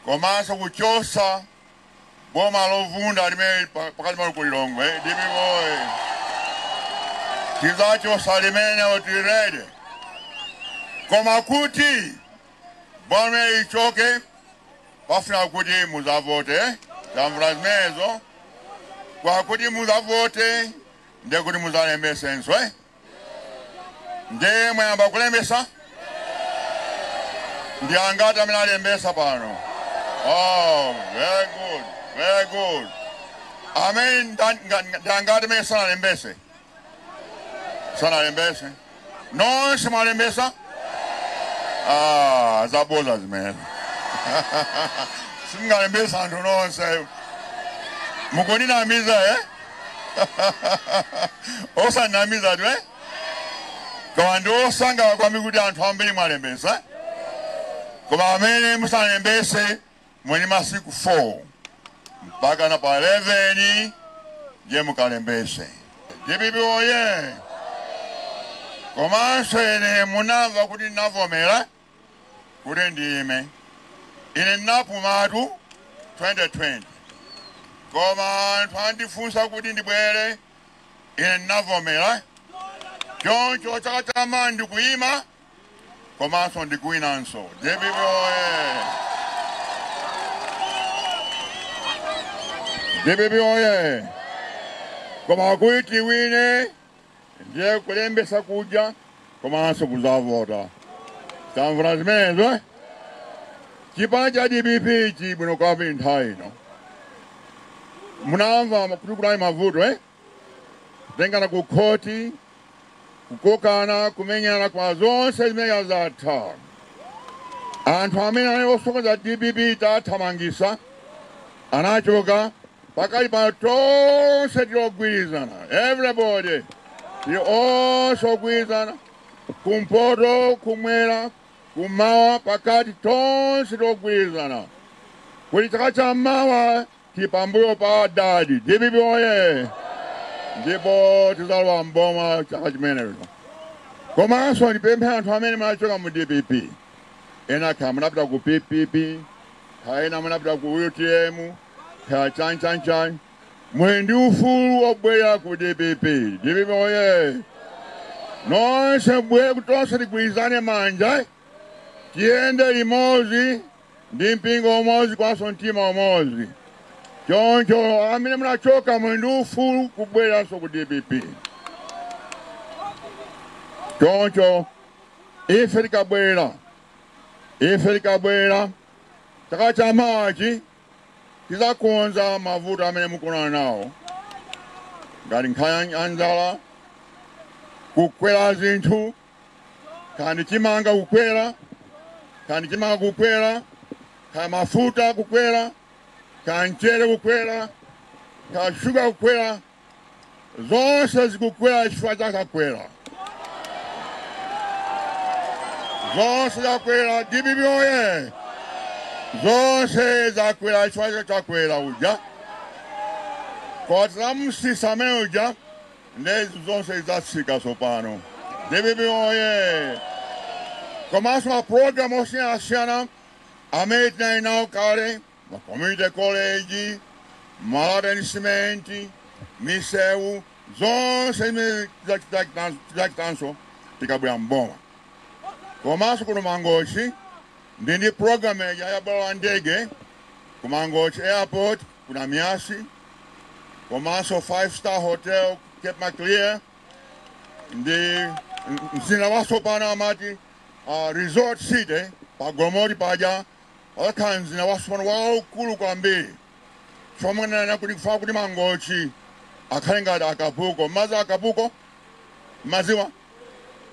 Komanso kuchosa boma lovunda limene pakati pano ku Lilongwe. DPP oye! Tizachosa limene tirede. Koma kuti boma ichoke pafuna kuti muzavote tamvula zimenezo kwakuti muzavote ndekuti muzalembesenso ndiye mwayamba kulembesa ndi angati amene alembesa pano? Oh, very good, very good. Amene ndi angati amene sanalembese? Sanalembese nonse mwalembesa? Ah, zaboza zimene simungalembesa anthu nonse mukuninamiza osanamiza tu koma ndi osangalala kwambiri kuti anthu ambiri mwalembesa. Koma amene musanalembese mweni masiku 4 mpaka na pa 11 ndiye mukalembese. DPP oye! Komanso ine munamva kuti ndinavomera kuti ndiyime. Ine ndinapumatu 2020 koma anthu andifunsa kuti ndibwere, ine ndinavomera. Choncho chaka chamawa ndikuyima komanso ndikuwinanso. DPP oye! DPP oye! Koma kuti tiwine ndiye kulembesa kuja komanso kuzavota. Tamvula zimenezo. Chipani cha DPP chibwino kwambiri nthawi ino. Munamva kuti kunali mavuto kutengana ku khoti, kukokana, kumenyana kwa zonse zimene zatha. Anthu amene anali osokoneza DPP tathamangisa anachoka. Pakali pano tonse tilogwirizana, everybody tili onse ogwirizana, kumpoto, kumwera, kumawa, pakati, tonse tilogwirizana kuti chaka chammawa tili pambuyo pa adadi. DPP oye! Ndipo tizalowa mboma chaka chimenecho. Komanso ndipemphe anthu amene munachoka mu DPP, ena kha munapita ku PPP, kha ena munapita ku UTM, kha chanchanchani, muli ndi ufulu obwerera ku DPP. DPP oye! Nonse bwere kuti tonse tigwirizane manja, tiyende limodzi ndi mpingo umodzi komanso mtima umodzi. Choncho amene munachoka muli ndi ufulu kubwereranso ku DPP. Choncho ife tikabwera, ife tikabwera chaka chamawachi tizakonza mavuto amene mukuonana nawo ngati nkhani ya njala, kukwera zinthu, kandi chimanga kukwera, kandi chimanga kukwera, ka mafuta kukwera, ka mchere kukwera, ka shuga kukwera, zonse zikukwera chifukwa chakakwera. Zonse zakwera. DPP oye! Zonse zakwera chifukwa chakwera uja. Koma tizamusisa amene uja ndezi zonse zatsika tsopano. DPP oye! Komanso mapulogalamu osiyanasiyana amene tinali nawo kale, ma community college, malata ndi simenti, misewu, zonse zimene tizachitanso tikabwera mboma. Komanso kuno Mangochi ndi program ya bwalo la ndege ku Mangochi Airport, kuna Miyasi, komanso 5-star hotel Cape Maclear ndi mzinda watsopano amati Resort City pa Golomoti paja pakakhala mzinda watsopano waukulu kwambiri. Chomwenena kuti kufuna kuti Mangochi akhale ngati Acapulco. Mazi Acapulco maziwa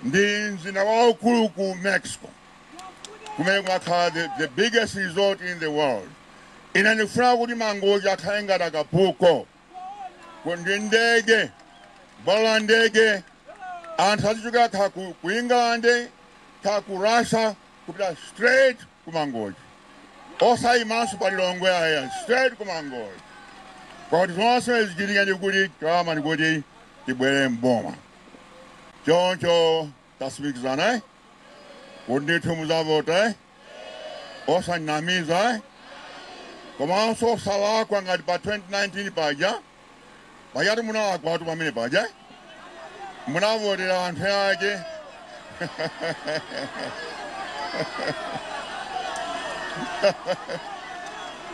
ndi mzinda waukulu ku Mexico kumene kumakhala the biggest resort in the world. Ine ndikufuna kuti Mangochi akhale ngati Acapulco ndi ndege, bwalo la ndege, anthu azichokera kha ku England, kha ku Russia kupita straight ku Mangochi, osayimanso pa Lilongwe aya, straight ku Mangochi. Kwakuti zonse zichitika ndikuti kama ndikuti tibwere mboma. Choncho tasimikizana kuti ndithu muzavota osanamiza. Komanso osalakwa ngati pa 2019 paja pajatu munalakwatu pamene paja munavotera anthu ake.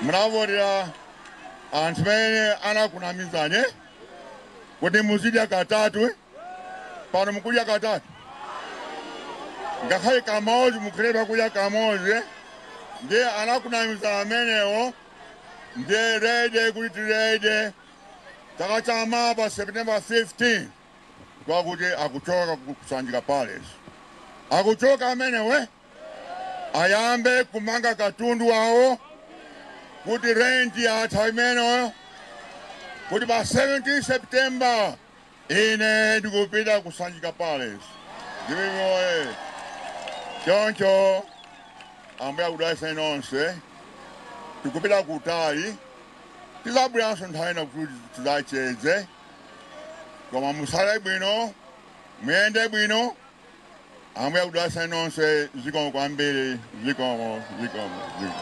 Munavotera anthu amene anakunamizani kuti muzidya katatu, pano mukudya katatu ngakhale kamodzi mukhuledwa kudya kamodzi. Ndiye anakunamiza amenewo. Ndiye ready kuti tirede chaka chamawa September 15 kwakuti akuchoka kuSanjika Palace, akuchoka amenewe ayambe kumanga katundu wawo kuti renti atha imeneyo kuti pa 17 September ine ndikupita kuSanjika Palace. Ndivimoye choncho ambuye akudalitseni nonse. Tikupita kutali, tizabweranso nthawi ina kuti tidzacheze, koma musale bwino, muyende bwino. Ambuye akudalitseni nonse. Zikomo kwambiri, zikomo, zikomo, zikomo.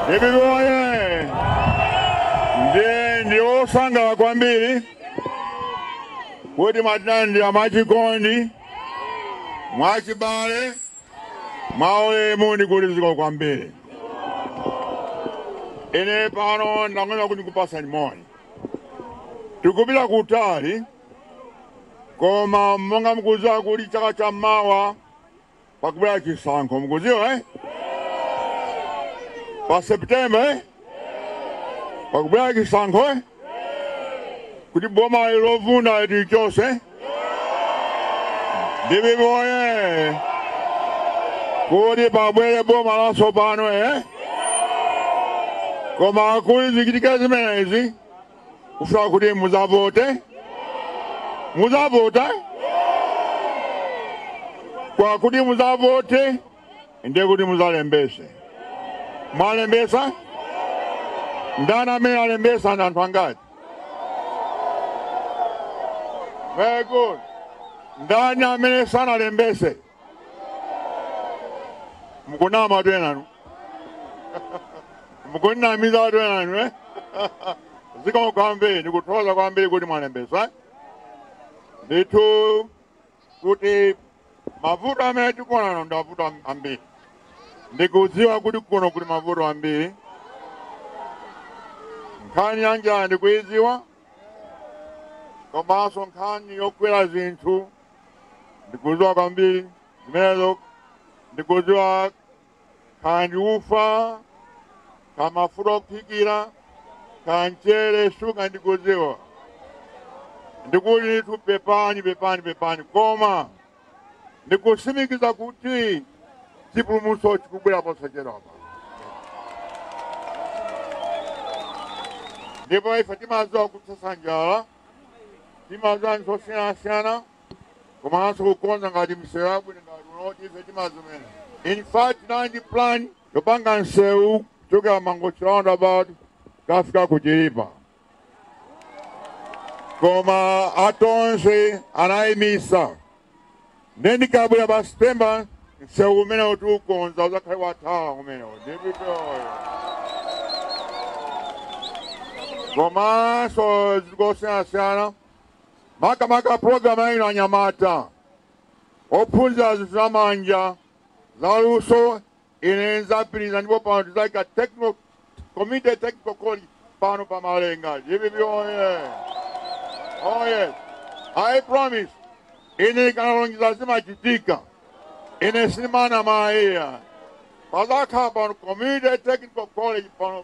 Ndivivoye ndiye ndiwosangala kwambiri kuti mwatinandira mwachikondi, mwachibale, mwaulemu ndikuti zikomo kwambiri. Ine pano ndangona kuti ndikupasani moni. Tikupita kutali, koma monga mukudziwa kuti chaka cha mawa pakubwera chisankho, mukudziwa pa September pakubwera chisankho kuti boma lovunda lichose. Ndivivoye kuti pabwere boma latsopano koma kuti zichitika zimenezi kufuna kuti muzavote, muzavota kwa kuti muzavote ndiye kuti muzalembese. Mwalembesa? Ndani amene alembesa ndi anthu angati? Very good. Ndani amene sanalembese? Mukunama atu enanu, mukunamiza atu enanu. Zikomo kwambiri, ndikuthokoza kwambiri kuti mwalembesa. Ndithu kuti mavuto amene tikuonano ndi mavuto ambiri. Ndikudziwa kuti kuno kuli mavuto ambiri. Nkhani ya njala ndikuidziwa, komanso nkhani yokwera zinthu ndikudziwa kwambiri zimenezo. Ndikudziwa nkhani ufa, kamafuta okuphikira, kanchere, shuga ndikudziwa. Ndikuti ndithu pepani, pepani, pepani, koma ndikutsimikiza kuti chipulumutso chikubwera posachedwapa. Ndipo ife timadziwa kutsesa njala, Timazani zosiyanasiyana komanso kukonza ngati msewu abwino ngati unoti ife timazimene. In fact, tinali plan yopanga msewu kuchokera Mangochi roundabout kafika ku Chilipa. Koma atonse anayimisa. Neni kabwera pa September msewu umene utiukonza uzakhale wathawa umenewo. DPP oye. Komanso zikosiyanasiyana makamaka program ino anyamata ophunzira zinthu zamanja zaluso ine nzapiriza ndipo pano tizayika technical community technical college pano pa Malenga. DPP oye. Oh yes, I promise. Ine kanalonjeza zimachitika. Ine simana maiya. Pazakhala pano community technical college pano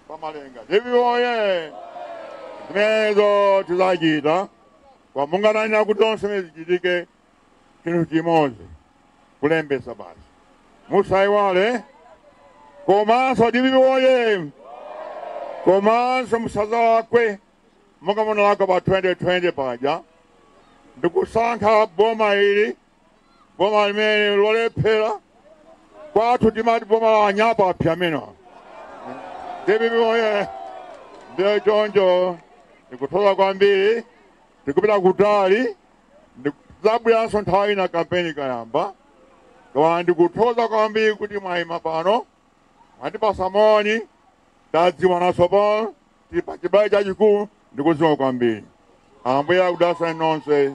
pa Malenga. DPP oye. Zimenezo tizachita. Kwa Mungu ananena kuti onse zichitike chinthu chimodzi kulembesa basi. Musaiwale komanso DPP oye. Komanso musazalakwe monga munalakwa pa 2020 paja ndikusankha boma ili, boma limene lolephera kwathu timati boma la anyapa aphi amenewa. DPP oye. Ndiye choncho ndikuthokoza kwambiri. Ndikupita kutali ndikuzabweranso nthawi ina kampeni kayamba. Koma ndikuthokoza kwambiri kuti mwayima pano mwandipasa moni, tadziwana pano tili pa chibale chachikulu. Ndikudziwa kwambiri. Ambuye akudalitseni nonse.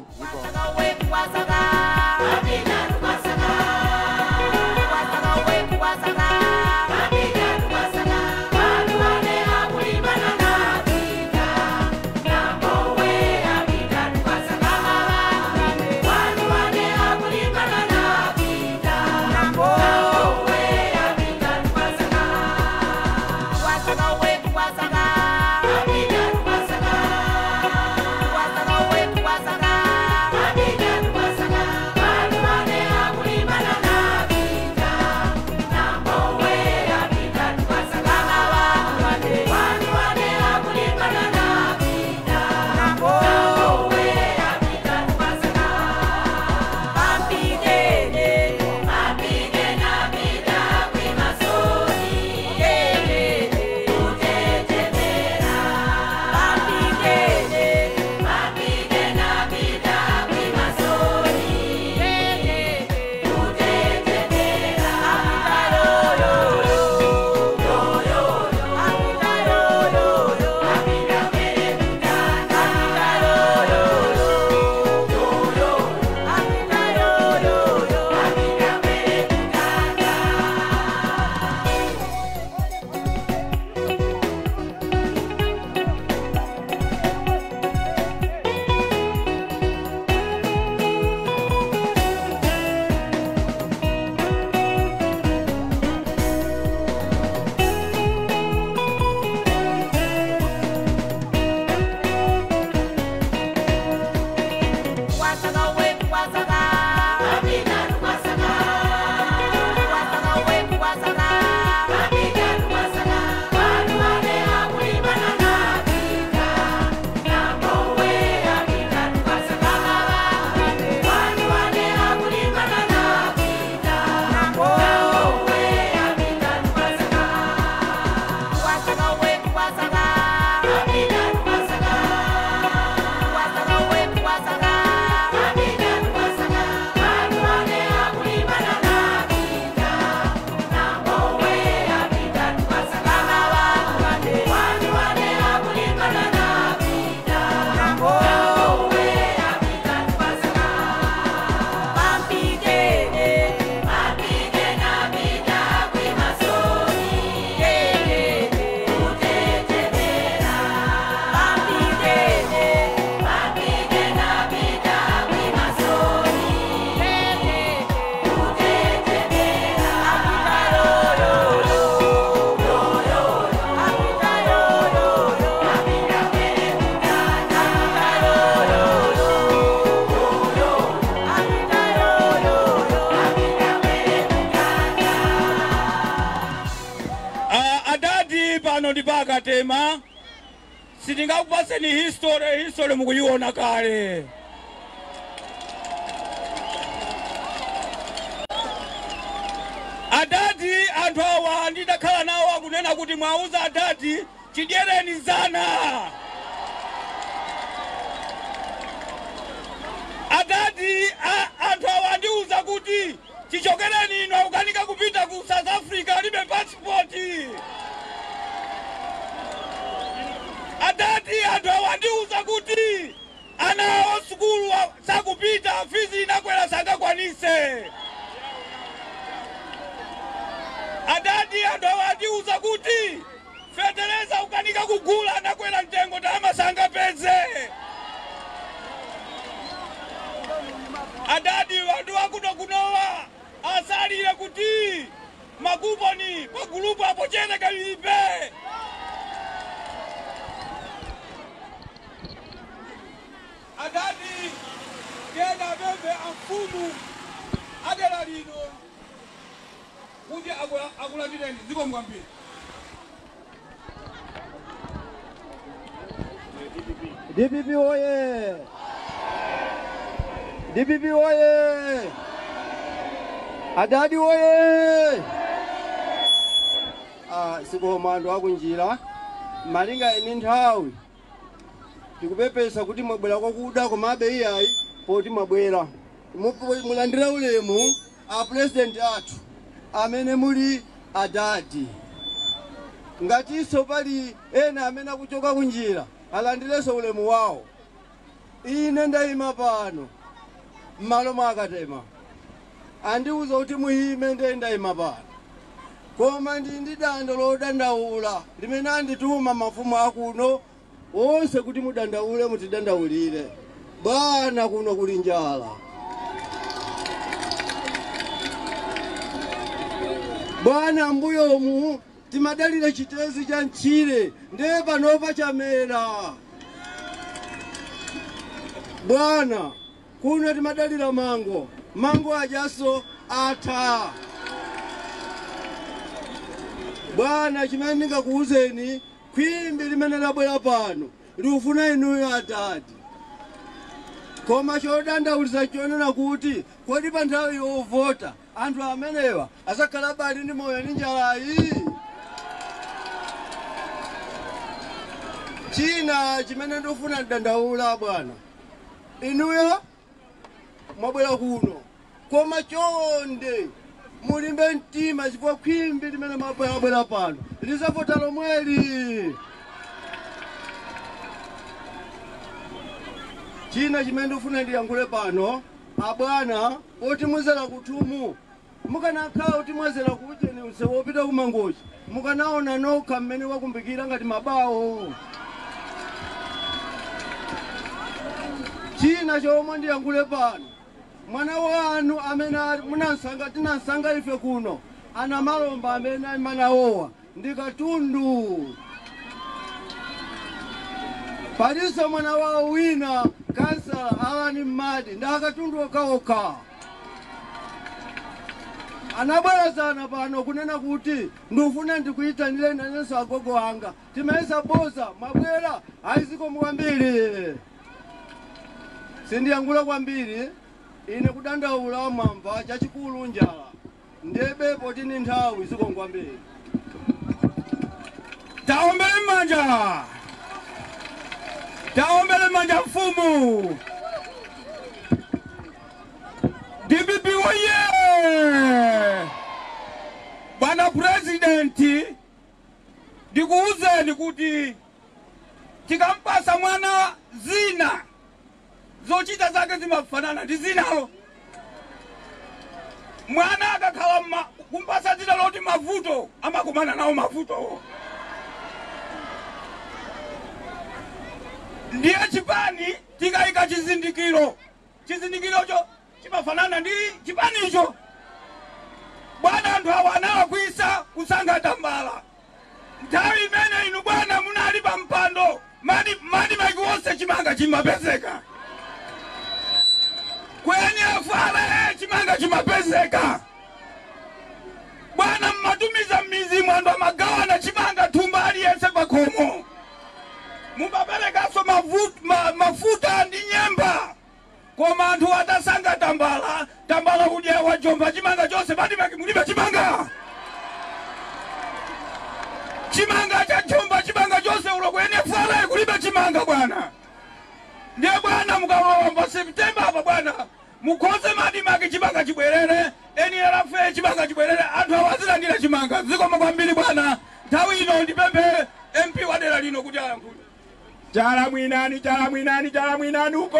Adadi pano ndi pakatema Sitingakupaseni history, history mukuyiona kale. Adadi anthu awa ndidakhala nawo akunena kuti mwauza adadi chidyereni zana. Adadi anthu awa andiuza kuti chichokereni ino akukanika kupita ku South Africa alibe passport. Adadi anthu awa andiuza kuti ana awo sukulu sakupita, fizi inakwera sangakwanise. Adadi anthu awa andiuza kuti fetereza ukanika kugula anakwera mtengo ndalama sangapeze. Adadi vantu vakuno kunowa asalire kuti makuponi pagulupu apo chene kalipe. Adadi kena bebe amfumu adela lino kuti akulandireni ziko mwambiri. DPP oye! DPP oye! Adadi oye! Siko anthu akunjira malinga eni nthawi tikupepesa kuti mwabwera kwakuda komabe iyayi poti mwabwera. Mulandire ulemu a president athu amene muli adadi. Ngatinso pali ena amene akuchoka kunjira alandirenso ulemu wawo. Ine ndayima pano m'malo mwa akatema andiuza kuti muyime, ndiye ndayima pano. Koma ndi ndi dando lodandaula limene andituma mafumu akuno onse kuti mudandaule, mutidandaulire. Bwana, kuno kuli njala. Bwana, mbuyomu timadalira chitezi cha mchire, ndiye panopa chamera. Bwana, kuno timadalira mango, mango ajaso atha. Bwana, chimene ndingakuwuzeni, khwimbi limene labwera pano likufuna inuyo adadi. Koma chodandaulitsa chonena kuti kodi pa nthawi yovota anthu amenewa azakhala bali ndi moyo ndi njalayi? China chimene ndikufuna ndidandaula bwana, inuyo mwabwera kuno koma chonde mulimbe mtima chifukwa khwimbi limene mwabwera pano lizavota lomweli. China chimene ndikufuna ndiyankhule pano abwana, poti mwezera kuthumu mukanakhala kuti mwezera kucheni msewu wopita kumangochi mukanaona nokha mmene wakumbikira ngati mabawo. China chomwe ndiyankhule pano, mwana wanu amene munansanga tinansanga ife kuno ana malomba amene amanawowa ndi katundu. Paliso mwana wawo wina kansala alani mmadi ndi akatundu okhaokha. Anabwerezana pano kunena kuti ndikufuna ndikuyitanire nanenso agogo anga timayesa boza mwabwera ayiziko kwambiri. Sindiyankhula kwambiri ine kudandaula mwamva chachikulu njala ndebe poti ni nthawi ziko kwambiri. Taombele manja, taombele manja mfumu. DPP oye! Bwana president, ndikuuzeni kuti tikampasa mwana zina zochita zake zimafanana ndi zinalo. Mwana akakhala kumpasa zina loti mavuto amakumana nawo mavuto. Ndiye chipani tikayika chizindikiro, chizindikirocho chimafanana ndi chipanicho. Bwana, anthu awa anawakwisa kusankha tambala. Nthawi imene inu bwana munali pa mpando madi maiki wonse chimanga chimapezeka. Kweni afale chimanga chimapezeka. Bwana, mmatumiza mmizimu anthu amagawana chimanga thumba aliyense pakhomo. mafuta ndi nyemba, koma anthu atasanga tambala tambala kudya wajomba chimanga chonse. Pati mulibe chimanga, chimanga cha jomba chimanga chonse ulo ku NFRA kulibe chimanga bwana. Ndiye bwana mukalowa September apa bwana mukhoze MADMARC chimanga chibwerere, NLFA chimanga chibwerere, anthu awazilandira chimanga. Zikomo kwambiri bwana. Nthawi ino ndipemphe MP wa dera lino kuti ayankhule. Chala mwinani, chala mwinani, chala mwinani uko.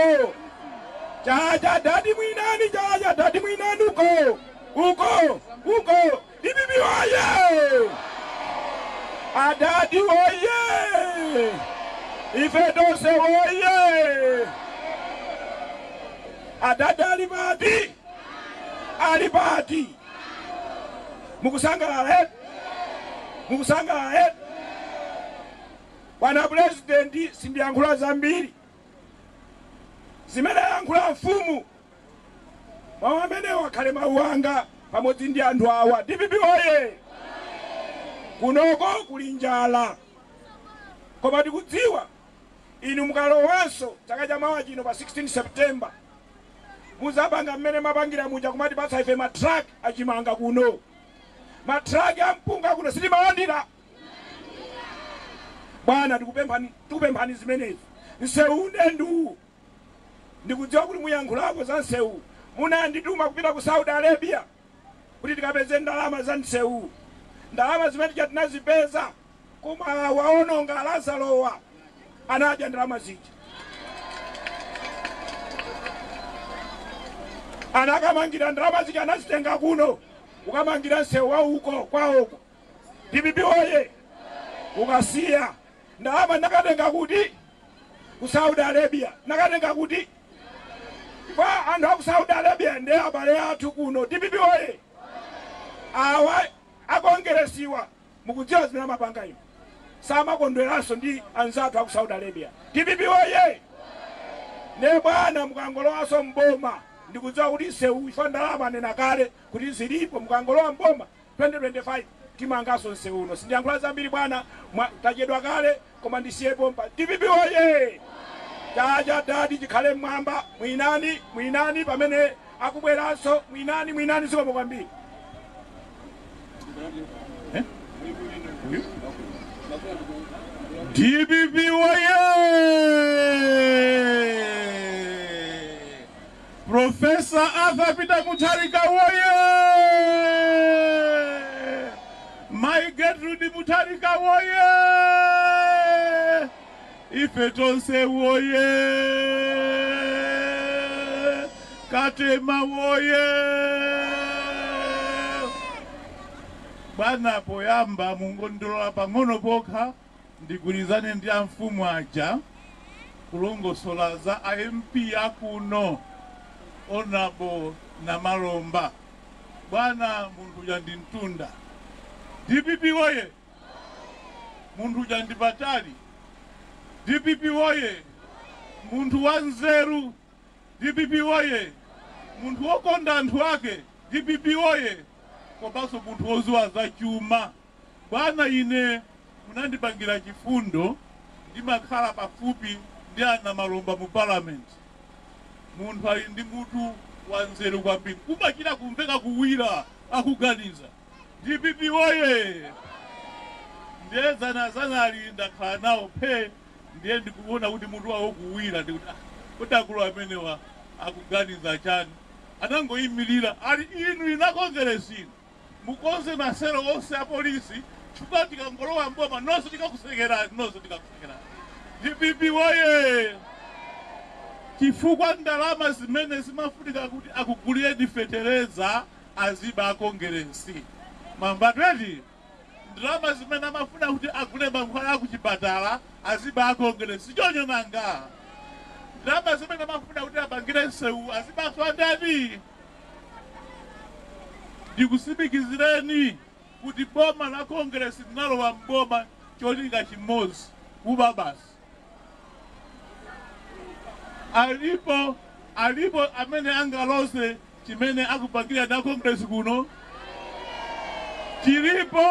Chala cha dadi mwinani, chala cha dadi mwinani uko. Uko, uko. DPP oye! Adadi oye! Ife tonse oye! Adadi ali pati? Ali pati? Mukusangalala eh? Mukusangalala eh? Bwana President, sindiyankhula zambiri. Zimene yankhula mfumu mawu amene wakhale mawu anga pamodzi ndi anthu awa. DPP oye! Kunoko kuli njala, koma tikudziwa inu mukalowanso chaka cha mawa chino pa 16 September muzapanga mmene mapangira muja kumatipatsa ife matraki achimanga kuno, matraki ampunga kuno sitimalandira bwana. Tikupemphani zimenezi. Nsewu ndendu ndikudziwa kuti muyankhulako za nsewu. Munandituma kupita ku Saudi Arabia kuti tikapeze ndalama za nsewu. Ndalama zimene tija tinazipeza, koma waononga Lazalowa anadya ndalama zija, anakamangira ndalama zija, anazitenga kuno ukamangira nsewu wa uko kwawoko. DPP oye! Ukasiya ndalama nakatenga kuti ku Saudi Arabia, nakatenga kuti kwa anthu aku Saudi Arabia ndi abale athu kuno. DPP oye! Awa akongeresiwa mukudziwa zimene amapanga ino, samakondweranso ndi anzathu aku Saudi Arabia. DPP oye! Ne bwana mukangolowanso mboma, ndikudziwa kuti nsewu ifa ndalama nena kale kuti zilipo, mukangolowa mboma 2025 timanganso nsewu uno. Sindiyankhula zambiri bwana, tachedwa kale, koma ndisiye pompa. DPP oye! Chacha dadi chikhale mmwamba. Mwinani, mwinani pamene akubweranso, mwinani, mwinani. Zikomo kwambiri. DPP oye! Professor Arthur Peter Mutharika oye! Mai Gertrude Mutharika oye! Ife tonse oye! Katema oye! Bwana, poyamba mungondilola pang'ono pokha ndigwirizane ndi amfumu aja kulongosola za MP akuno, Honorable Namalomba. Bwana, munthu uja ndi mtunda. DPP oye! Munthu uja ndi patali. DPP oye! Munthu wa nzeru. DPP oye! Munthu wokonda anthu ake. DPP oye! Komanso munthu woziwa za chuma. Bwana, ine munandipangira chifundo, ndimakhala pafupi ndi ana Malomba mu parliament. Munthu ali ndi mutu wa nzeru kwambiri, kumachita kumveka kuwira akuganiza. DPP oye! Ndiye zanazanali ndakhala nawo phe, ndiye ndikuona kuti mutu wawo kuwira, ndikuti kuti akulu amenewa akuganiza chani? Anangoyimirira ali inu inakongeresinu mukonze masero onse a polisi, chifukwa tikangolowa mboma nonse tikakusekerani, nonse tikakusekerani. DPP oye! Chifukwa ndalama zimene zimafunika kuti akugulireni fetereza aziba akongeresi mambatweti, ndalama zimene amafuna kuti agule mankhwala akuchipatala aziba akongeresi chonyo nanga, ndalama zimene amafuna kuti apangire nsewu azibaso andani. Ndikusimikizireni kuti boma la Kongresi linalowa mboma cholinga chimodzi, kuba basi. Alipo amene angalose chimene akupangira na Kongresi kuno? Chilipo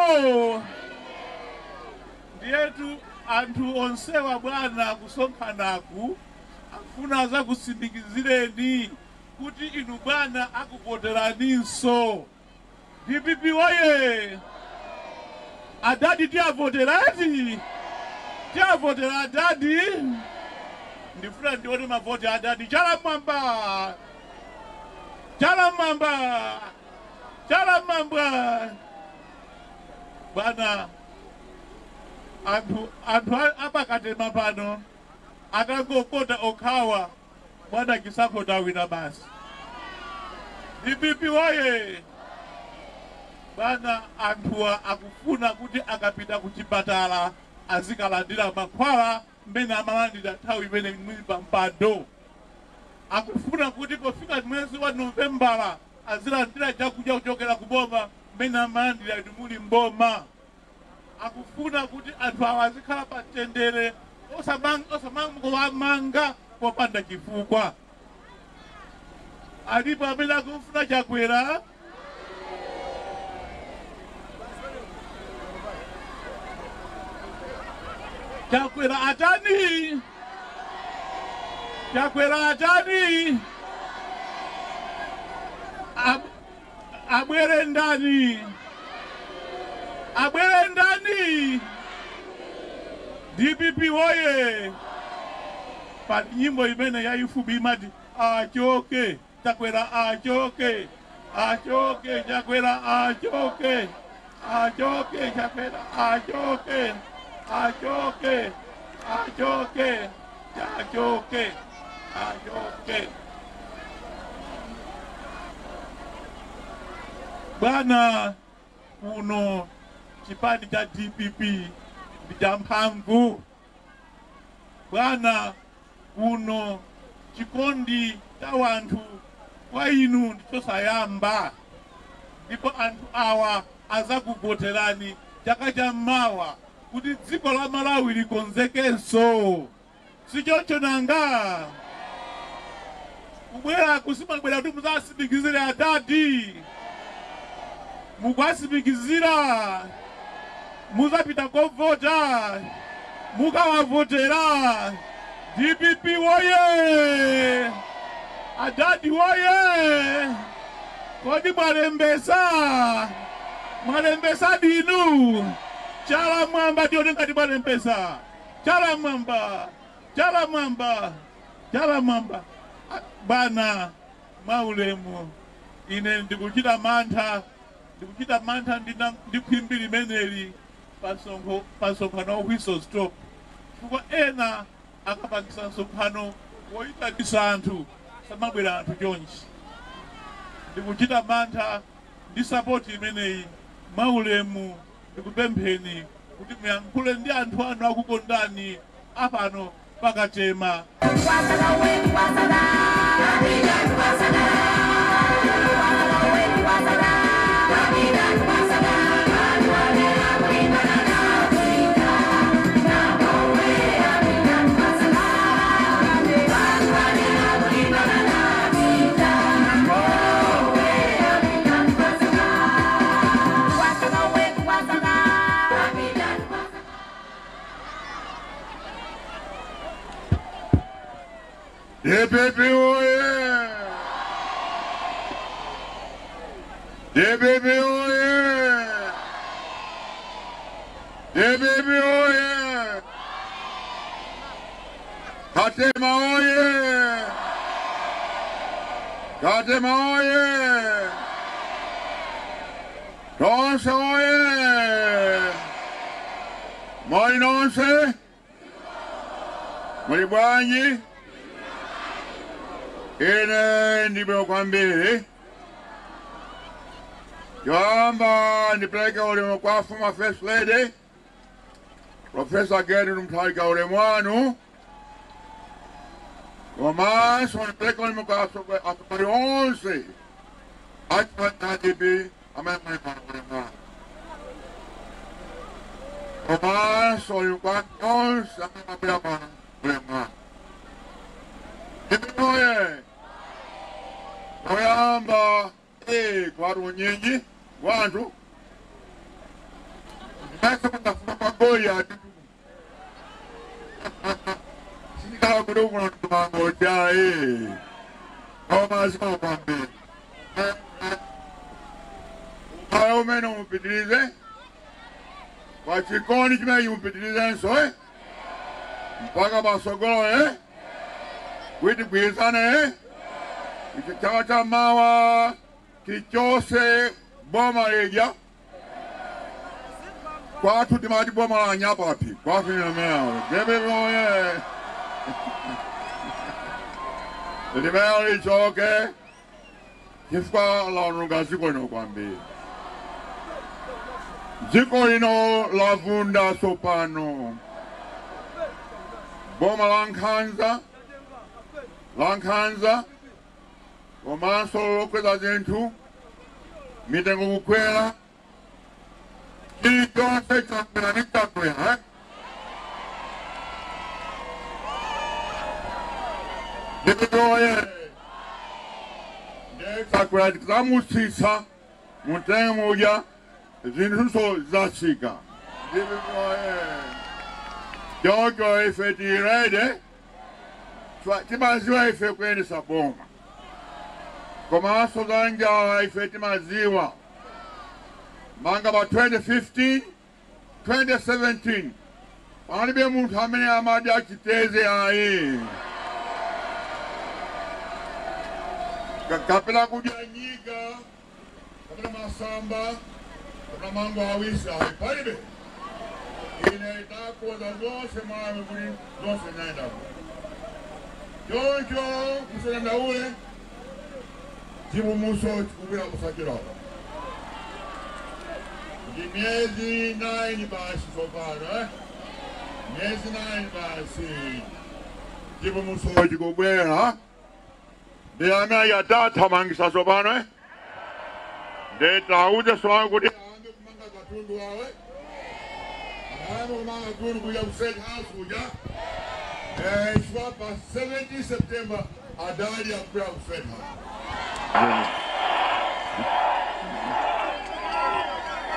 ndiyetu. Anthu onsewa bwana kusonkhanaku akufuna zakutsimikizireni kuti inu bwana akuvoteraninso. DPP woye! Adadi tiyavoterati, tiyavotera adadi. Ndifuna ndione mavoti adadi. Chala mwamba, chala mwamba, chala mwamba. Bwana, anthu apakatema pano atangokota okhawa, bwana chisankho tawina basi. DPP woye! Bwana, anthuwa akufuna kuti akapita kuchipatala azikalandira mankhwala mmene amalandira nthawi imene muli pa mpando. Akufuna kuti pofika mwezi wa Novembala azilandira chakudya kuchokera kuboma mmene amalandira inu muli mboma. Akufuna kuti anthu awa azikhala pa mtendere, osamangowamanga popanda chifukwa. Alipo amene akufuna Chakwera? Chakwera atani? Chakwera atani? Abwere ndani? Abwere ndani? DPP woye! Pa nyimbo imene yaifupi imati achoke Chakwera, achoke, achoke Chakwera, achoke, achoke Chakwera, achoke, achoke, achoke, achoke, achoke. Bwana, kuno chipani cha DPP ndi cha mphamvu. Bwana, kuno chikondi cha wanthu kwa inu ndichosayamba, ndipo anthu awa azakuvoterani chaka cha mawa kuti dziko la Malawi likonzekenso. Sichoncho nanga? Kubwera kusimabwera kuti muzasimikizire adadi, mukwasimikizira, muzapita kovota, mukawavotera. DPP woye! Adadi woye! Kodi mwalembesa? Mwalembesa dinu? Chala mwamba tione ngati mwalembesa. Chala mwamba, chala mwamba, chala mwamba. Bwana, mwaulemu, ine ndikuchita mantha, ndikuchita mantha ndi khwimbi limeneli pa msonkhano wa whistle stop, chifukwa ena akapangisa msonkhano woyitanisa anthu samabwera anthu chonchi. Ndikuchita mantha ndi sapoti imeneyi. Mwaulemu ndikupempheni kuti muyankhule ndi anthu anu akukondani apano pakatema. DPP oye! DPP oye! DPP oye! Katema oye! Katema oye! Tonse oye! Muli nonse? Muli bwanji? Ine ndibwino kwambiri. Yoyamba ndipeleke ulemu kwa former First Lady Professor Gertrude Mutharika, ulemu wanu. Komanso ndipeleke ulemu kwa atsogoleri onse a DPP amene muli pano, ulemu wanu. Komanso ulemu kwa onse amene mwabwera pano, ulemu wanu. DPP oye! Oyamba kwatu unyinji wanthu ndinasokundafuna kwa Goliati. Sindikhala kuti kuno ndimangojayi. Koma zikomo kwambiri. Ubale umene umupitirize kwa chikondi chimene mupitirizenso mpaka pasogolo kuti tigwirizane chaka cha mawa tichose boma lija kwathu timati boma la nyapapi kwathu nyameo gebeoye limeo lichoke chifukwa laononga dziko lino kwambiri. Dziko lino lavunda tsopano. Boma la nkhanza komanso lokweza zinthu, mitengo kukwera, chilichonse chakwera ndi chakwera. Ndikutoye chakwera tikamutsitsa mtengo uja zinthuso zatsika. Ndikutoye choncho ife tirede timaziwa ife kuyendesa boma komanso za njala ife timaziwa manga pa 2015 2017 palibe munthu amene amadya chiteze ayi kapena kudya nyika kapena masamba kapena mango awisi ayi palibe. Ine takoza zonse mwawe kuti zonse naendako choncho musadandaule chipulumutso chikubwera kusachirapa ndi miyezi 9 basi tsopano miyezi 9 basi chipulumutso chikubwera ndi amene yatathamangisa tsopano ndi tauze tsopano kuti ayambe kumanga katundu wawe ayambe kumanga katundu kuja ku State House kuja chifukwa pa 17 September adali akubwera ku State House.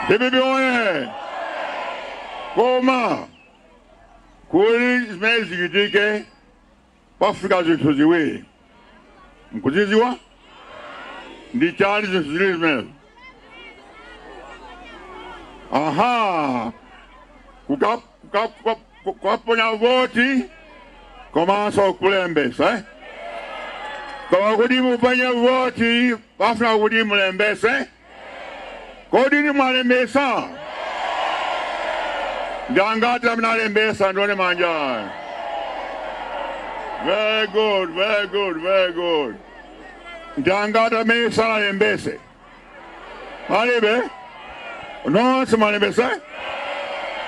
DPP oye! Koma kuli zimene zichitike pafika zinthu ziwiri nkuziziwa ndi chani zinthu ziwiri zimenezo. Aha, kukaponya voti komanso kulembesa koma kuti muponye voti pafuna kuti mulembese. Kodi ni mwalembesa? Ndangati amene alembesa ndione manja. Very good, very good, very good. Ndangati amene sanalembese? Palibe? Nonse mwalembesa?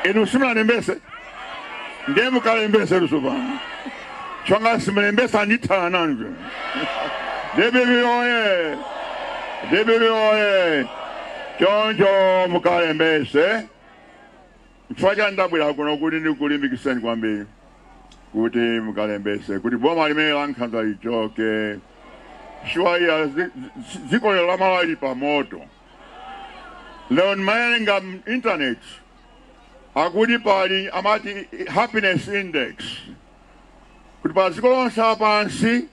Inu simunalembese? Ndiye mukalembese tsopano. Chonga simulembesa ndithana nanu. DPP oye! DPP oye! Choncho mukalembese. Chifukwa cha ndabwera kuno kuti ndikulimbikitseni kwambiri kuti mukalembese kuti boma limene la nkhanza lichoke. Shuwa iya dziko lero la Malawi lili pa moto. Lero ndimawerenga internet akuti pali amati happiness index kuti pa dziko lonse lapansi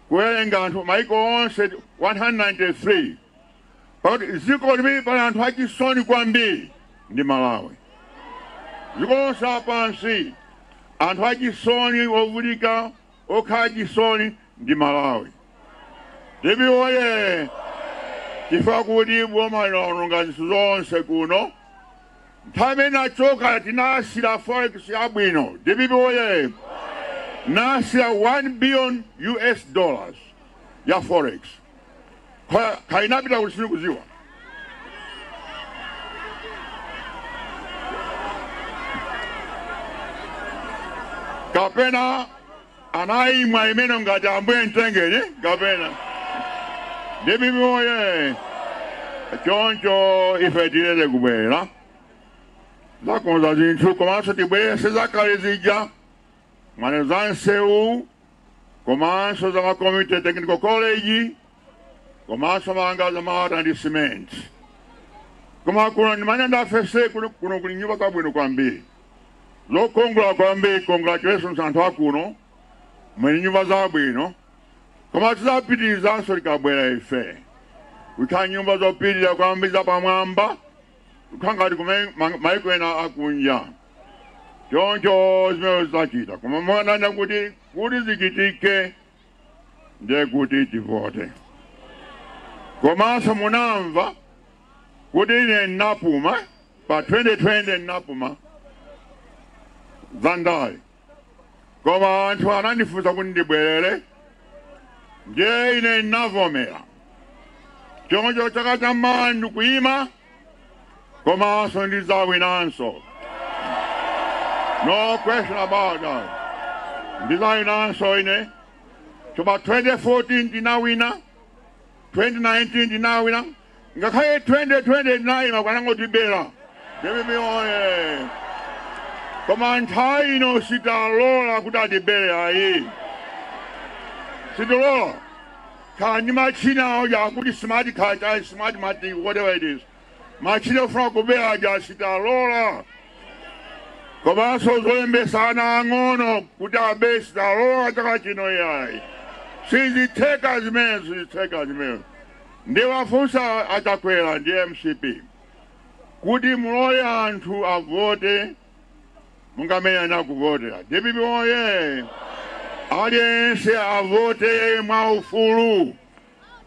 kuwerenga anthu maiko onse 193 pakuti dziko limene pali anthu achisoni kwambiri ndi Malawi. Dziko lonse lapansi anthu achisoni ovutika okhala achisoni ndi Malawi. DPP oye! Chifukwa kuti boma linaononga zinthu zonse kuno. Nthawi imene nachoka tinasira forex yabwino. DPP oye! Nasira $1 billion US ya forex. Kainapita kuti sindikuziwa. Kapena anayimwa imene ngati ambuye mtengeni kapena. DPP oye! Choncho ife tilele kubwera. Zakonza zinthu komanso tibwerese zakale zija mane za nsewu komanso za ma community technical college komanso manga za mawata ndi cement. Koma kuno ndimene ndafese kuno kuli nyumba zabwino kwambiri. Zokongola kwambiri, congratulations anthu akuno, mwene nyumba zabwino, koma tidzapitirizanso tikabwera ife. Kukhala nyumba zopitirira kwambiri zapamwamba, kukhala ngati kumene maiko ena akunja. Choncho zimene zidzachita, koma mwanena kuti zichitike ndiye kuti tivote. Komanso munamva kuti ine nnapuma pa 2020 nnapuma zandale, koma anthu anandifunsa kuti ndibwerere, ndiye ine nnavomera. Choncho chaka cha mawa ndikuyima, komanso ndidzawinanso. No question about that. Ndidzawinanso ine. Choma 2014 ndinawina, 2019 ndinawina, ngakhale 2020 ndinayima kwanangotibera. DPP oye! Koma nthawi ino sitalola kuti atibere ayi. Sitalola. Kha ndi machina awo yakuti smart card, smart matic, whatever it is. Machina ofuna kubera aja sitalola. Komanso zolembesa ana ang'ono kuti abe sitalola chaka chino yayi. Sizitheka zimenezo, sizitheka zimenezo. Ndiwafunsa achakwera ndi MCP kuti mulole anthu avote mungamene anakuvotera. DPP oye! Aliyense avote mwaufulu.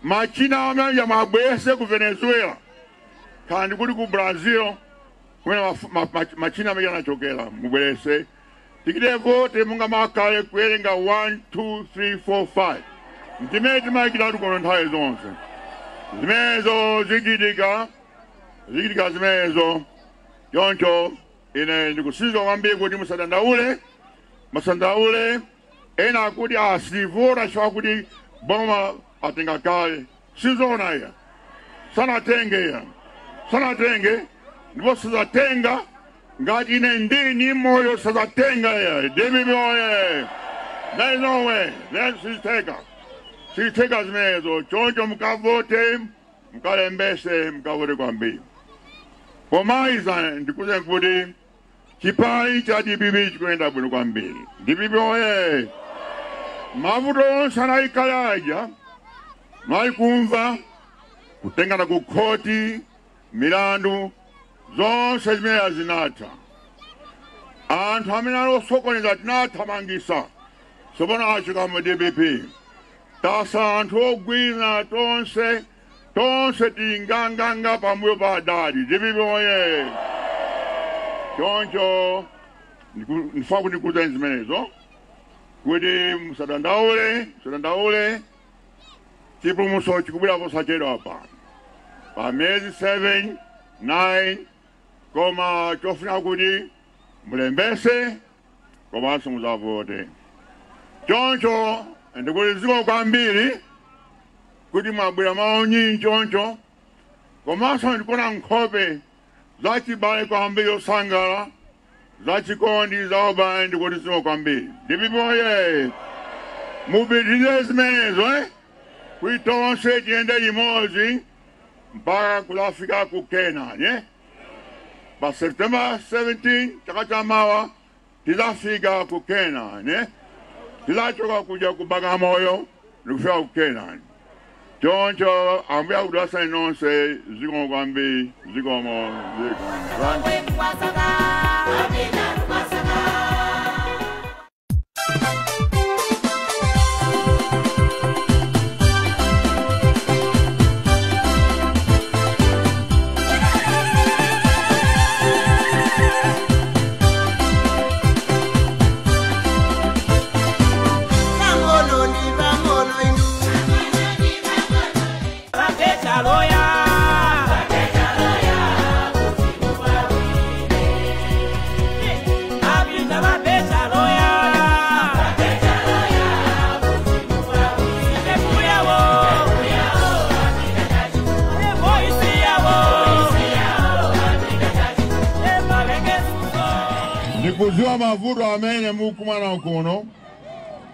Machina amene mwabwese ku Venezuela kandi kuli ku Brazil kumene machina amene anachokera mubwerese tikite vote munga makale kuwerenga 1 2 3 4 5 ndimene timayikiratu kuno nthawi zonse. Zimenezo zichitika, zichitika zimenezo. Choncho ine ndikusiza kwambiri kuti musadandaule, musadandaule. Ena akuti asivota chifukwa kuti boma atenga kale. Sizona iya, sanatenge iya, sanatenge, ndipo sizatenga. Ngati ine ndini moyo sizatenga iya. DPP oye! There is no way. There siziteka, siziteka zimenezo. Choncho mukavote, mukalembese, mukavote kwambiri. Pomaliza ndikuze kuti chipani cha DPP chikuyenda bwino kwambiri. DPP oye! Mavuto onse anayikale aja mwayikumva kutengana ku khoti, milandu zonse zimene zinatha. Anthu amene ali osokoneza tinathamangisa, tsopano achoka mu DPP. Tasa anthu ogwina tonse, tonse tinganganga pambuyo pa adadi. DPP oye! Choncho ndifuna kuti ndikuwuzeni zimenezo kuti musadandaule, musadandaule. Chipulumutso chikubwera posachedwa pa pa miyezi 7 9, koma chofuna kuti mulembese komanso muzavote. Choncho ndikuti zikomo kwambiri kuti mwabwera maunyinji choncho, komanso ndikuona nkhope zachibale kwambiri osangala zachikondi zaubale, ndikuti zikomo kwambiri. DPP oye! Mupitirize zimenezo kuti tonse tiyende limodzi mpaka kulafika ku Kenani. Pa September 17 chaka cha mawa tidzafika ku Kenani. Tidzachoka kuja ku Bagamoyo ndikufika ku Kenani. Choncho Ambuye akudalitseni nonse. Zikomo kwambiri, zikomo, zikomo. Ndikuziwa mavuto amene mukumana kuno,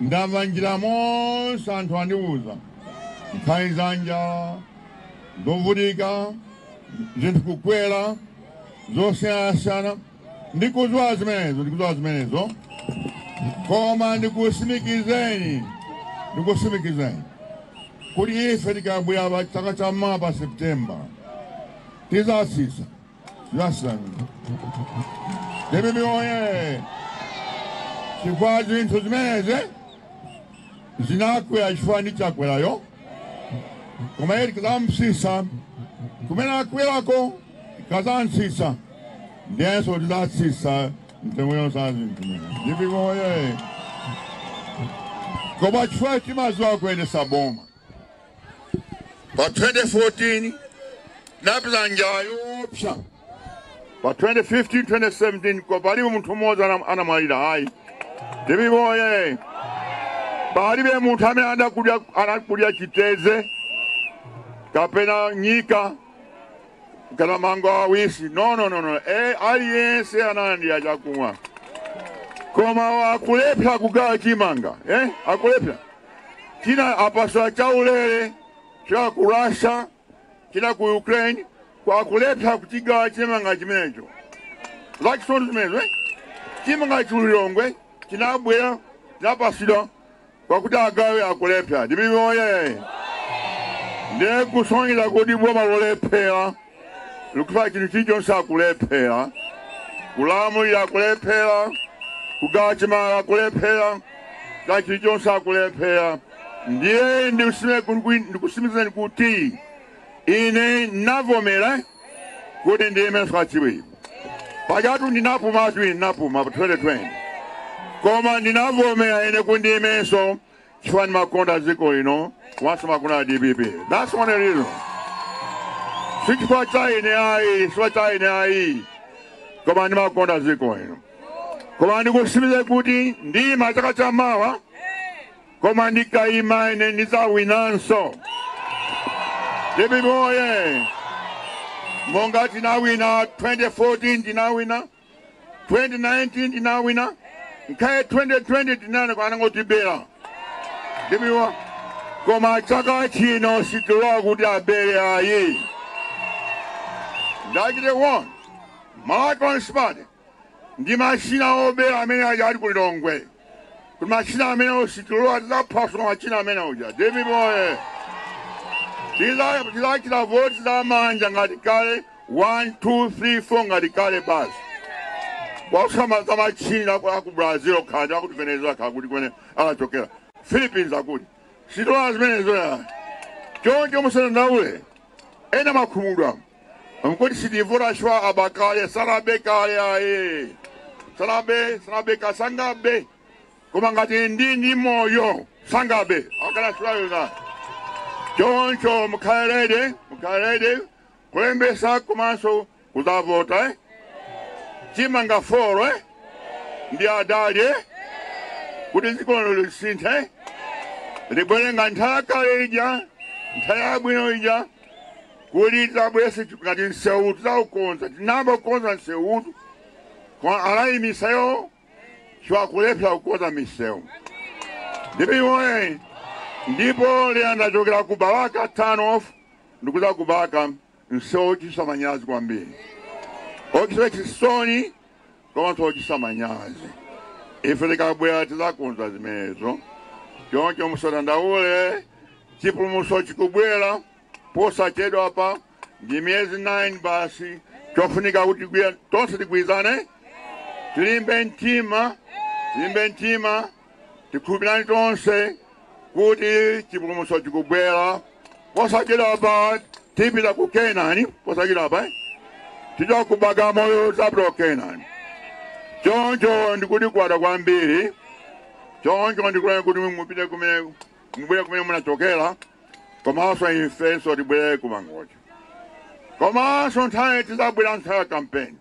ndamva njira monse anthu andiwuza nkhani za njala, zovutika, zinthu kukwera zosiyanasiyana. Ndikuzwa zimenezo, ndikuzwa zimenezo. Koma ndikusimikizeni, ndikusimikizeni kuti ife tikabwera chaka cha mawa pa September tizasisa, tizasisa. DPP oye! Chifukwa zinthu zimenezi zinakwera chifukwa ndi Chakwerayo, koma iye tikazamsisa kumene akwerako, tikazamsisa ndiyenso tizatsisa mtengo yonse ya zinthu. DPP oye! Koma chifukwa timaziwa kuyendesa boma, pa 2014 napeza njala yoopsa, pa 2015, 2017, kwa palibe munthu mmodzi anamwalira hayi. DPP oye! Palibe munthu amene anakudya chiteze kapena nyika kana mango awisi. No, no, no, no. Aliyense analandira chakumwa, koma akulepha kugawa chimanga, eh? Akulepha china apaswa chaulere chila ku Russia, chila ku Ukraine, kwakulepha kuchigawa chimanga chimenecho. Zachisono zimenezo, eh? Chimanga chulilongwe chinabwera, chinapasidwa kwakuti agawe, akulepha. DPP oye! Ndiye kusonyeza kuti boma lolephera likufa chinthu chilichonse, akulephera kulamulira, akulephera kugawa chimanga, akulephera cha chilichonse, akulephera. Ndiye ndikusimikizeni kuti ine navomera kuti ndiyime kachiwiri. Pajatu ndinapuma chiwiri, ndinapuma pa 2020, koma ndinavomera ine kuti ndiyimenso chifukwa ndimakonda dziko lino komanso makonda DPP. That's one reason. Si chifukwa cha ine ayi, chifukwa cha ine ayi, koma ndimakonda dziko lino. Koma ndikusimikiza kuti ndiyima chaka cha mawa, koma ndikayima ine ndidzawinanso. DPP oye! Monga tinawina 2014, tinawina 2019, tinawina nkhaye 2020, tinane kwanangotibera DPP, koma chaka chino sitilowa kuti abere ayi. Ndachite 1 Malawi Congress Party ndi machina obera amene aja ali kulilongwe, kuti machina amene sitilowa, tidzaphwasula machina amene uja. DPP oye! Tizachita voti za manja ngati kale, 1 2 3 4 ngati kale basi. Kwasama za machina aku Brazil khandi akuti Venezuela khakuti kwene anachokera Philippines, akuti sitilowa zimenezo ya. Choncho musadandaule. Ena makhumudwa mkuti sitivota shwa abakale sanabe kale aye, sanabe, sanabe kasangabe, koma ngati ndi moyo sangabe akana shwayo na. Choncho mukhale ready, mukhale ready kulembesa komanso kuzavota, eh? Chimanga 4, eh? Ndi adali, eh? Kuti dziko lino lisinthe, libwere nga nthawi yakale ija, nthawi yabwino ija, kuti tabwese ngati msewu tizaukonza. Tinamba kukonza msewutu, koma alayimisayo chiwakulephera kukonza misewu. Ndipo iwoye, ndipo lero ndachokera ku Balaka turn off, ndikuza ku Balaka, msewu ochititsa manyazi kwambiri, ochititsa chisoni komanso ochititsa manyazi. Ife tikabwera tizakonza zimenezo. Choncho musadandaule, chipulumutso chikubwera posachedwa pa, ndi miyezi 9 basi. Chofunika kuti tonse tigwirizane, tilimbe mtima, tilimbe mtima, tikhulupirani tonse kuti chipulumutso chikubwera posachedwa pa. Tipita ku Kenani posachedwa pa, tichoka ku Bagamoyo tapita ku Kenani. Choncho ndikuti kwada kwambiri. Choncho ndikulani kuti mupite kumene, mubwere kumene munachokera, komanso ifenso tibwere kumangocha, komanso nthawi tizabwera nthawi ya kampeni.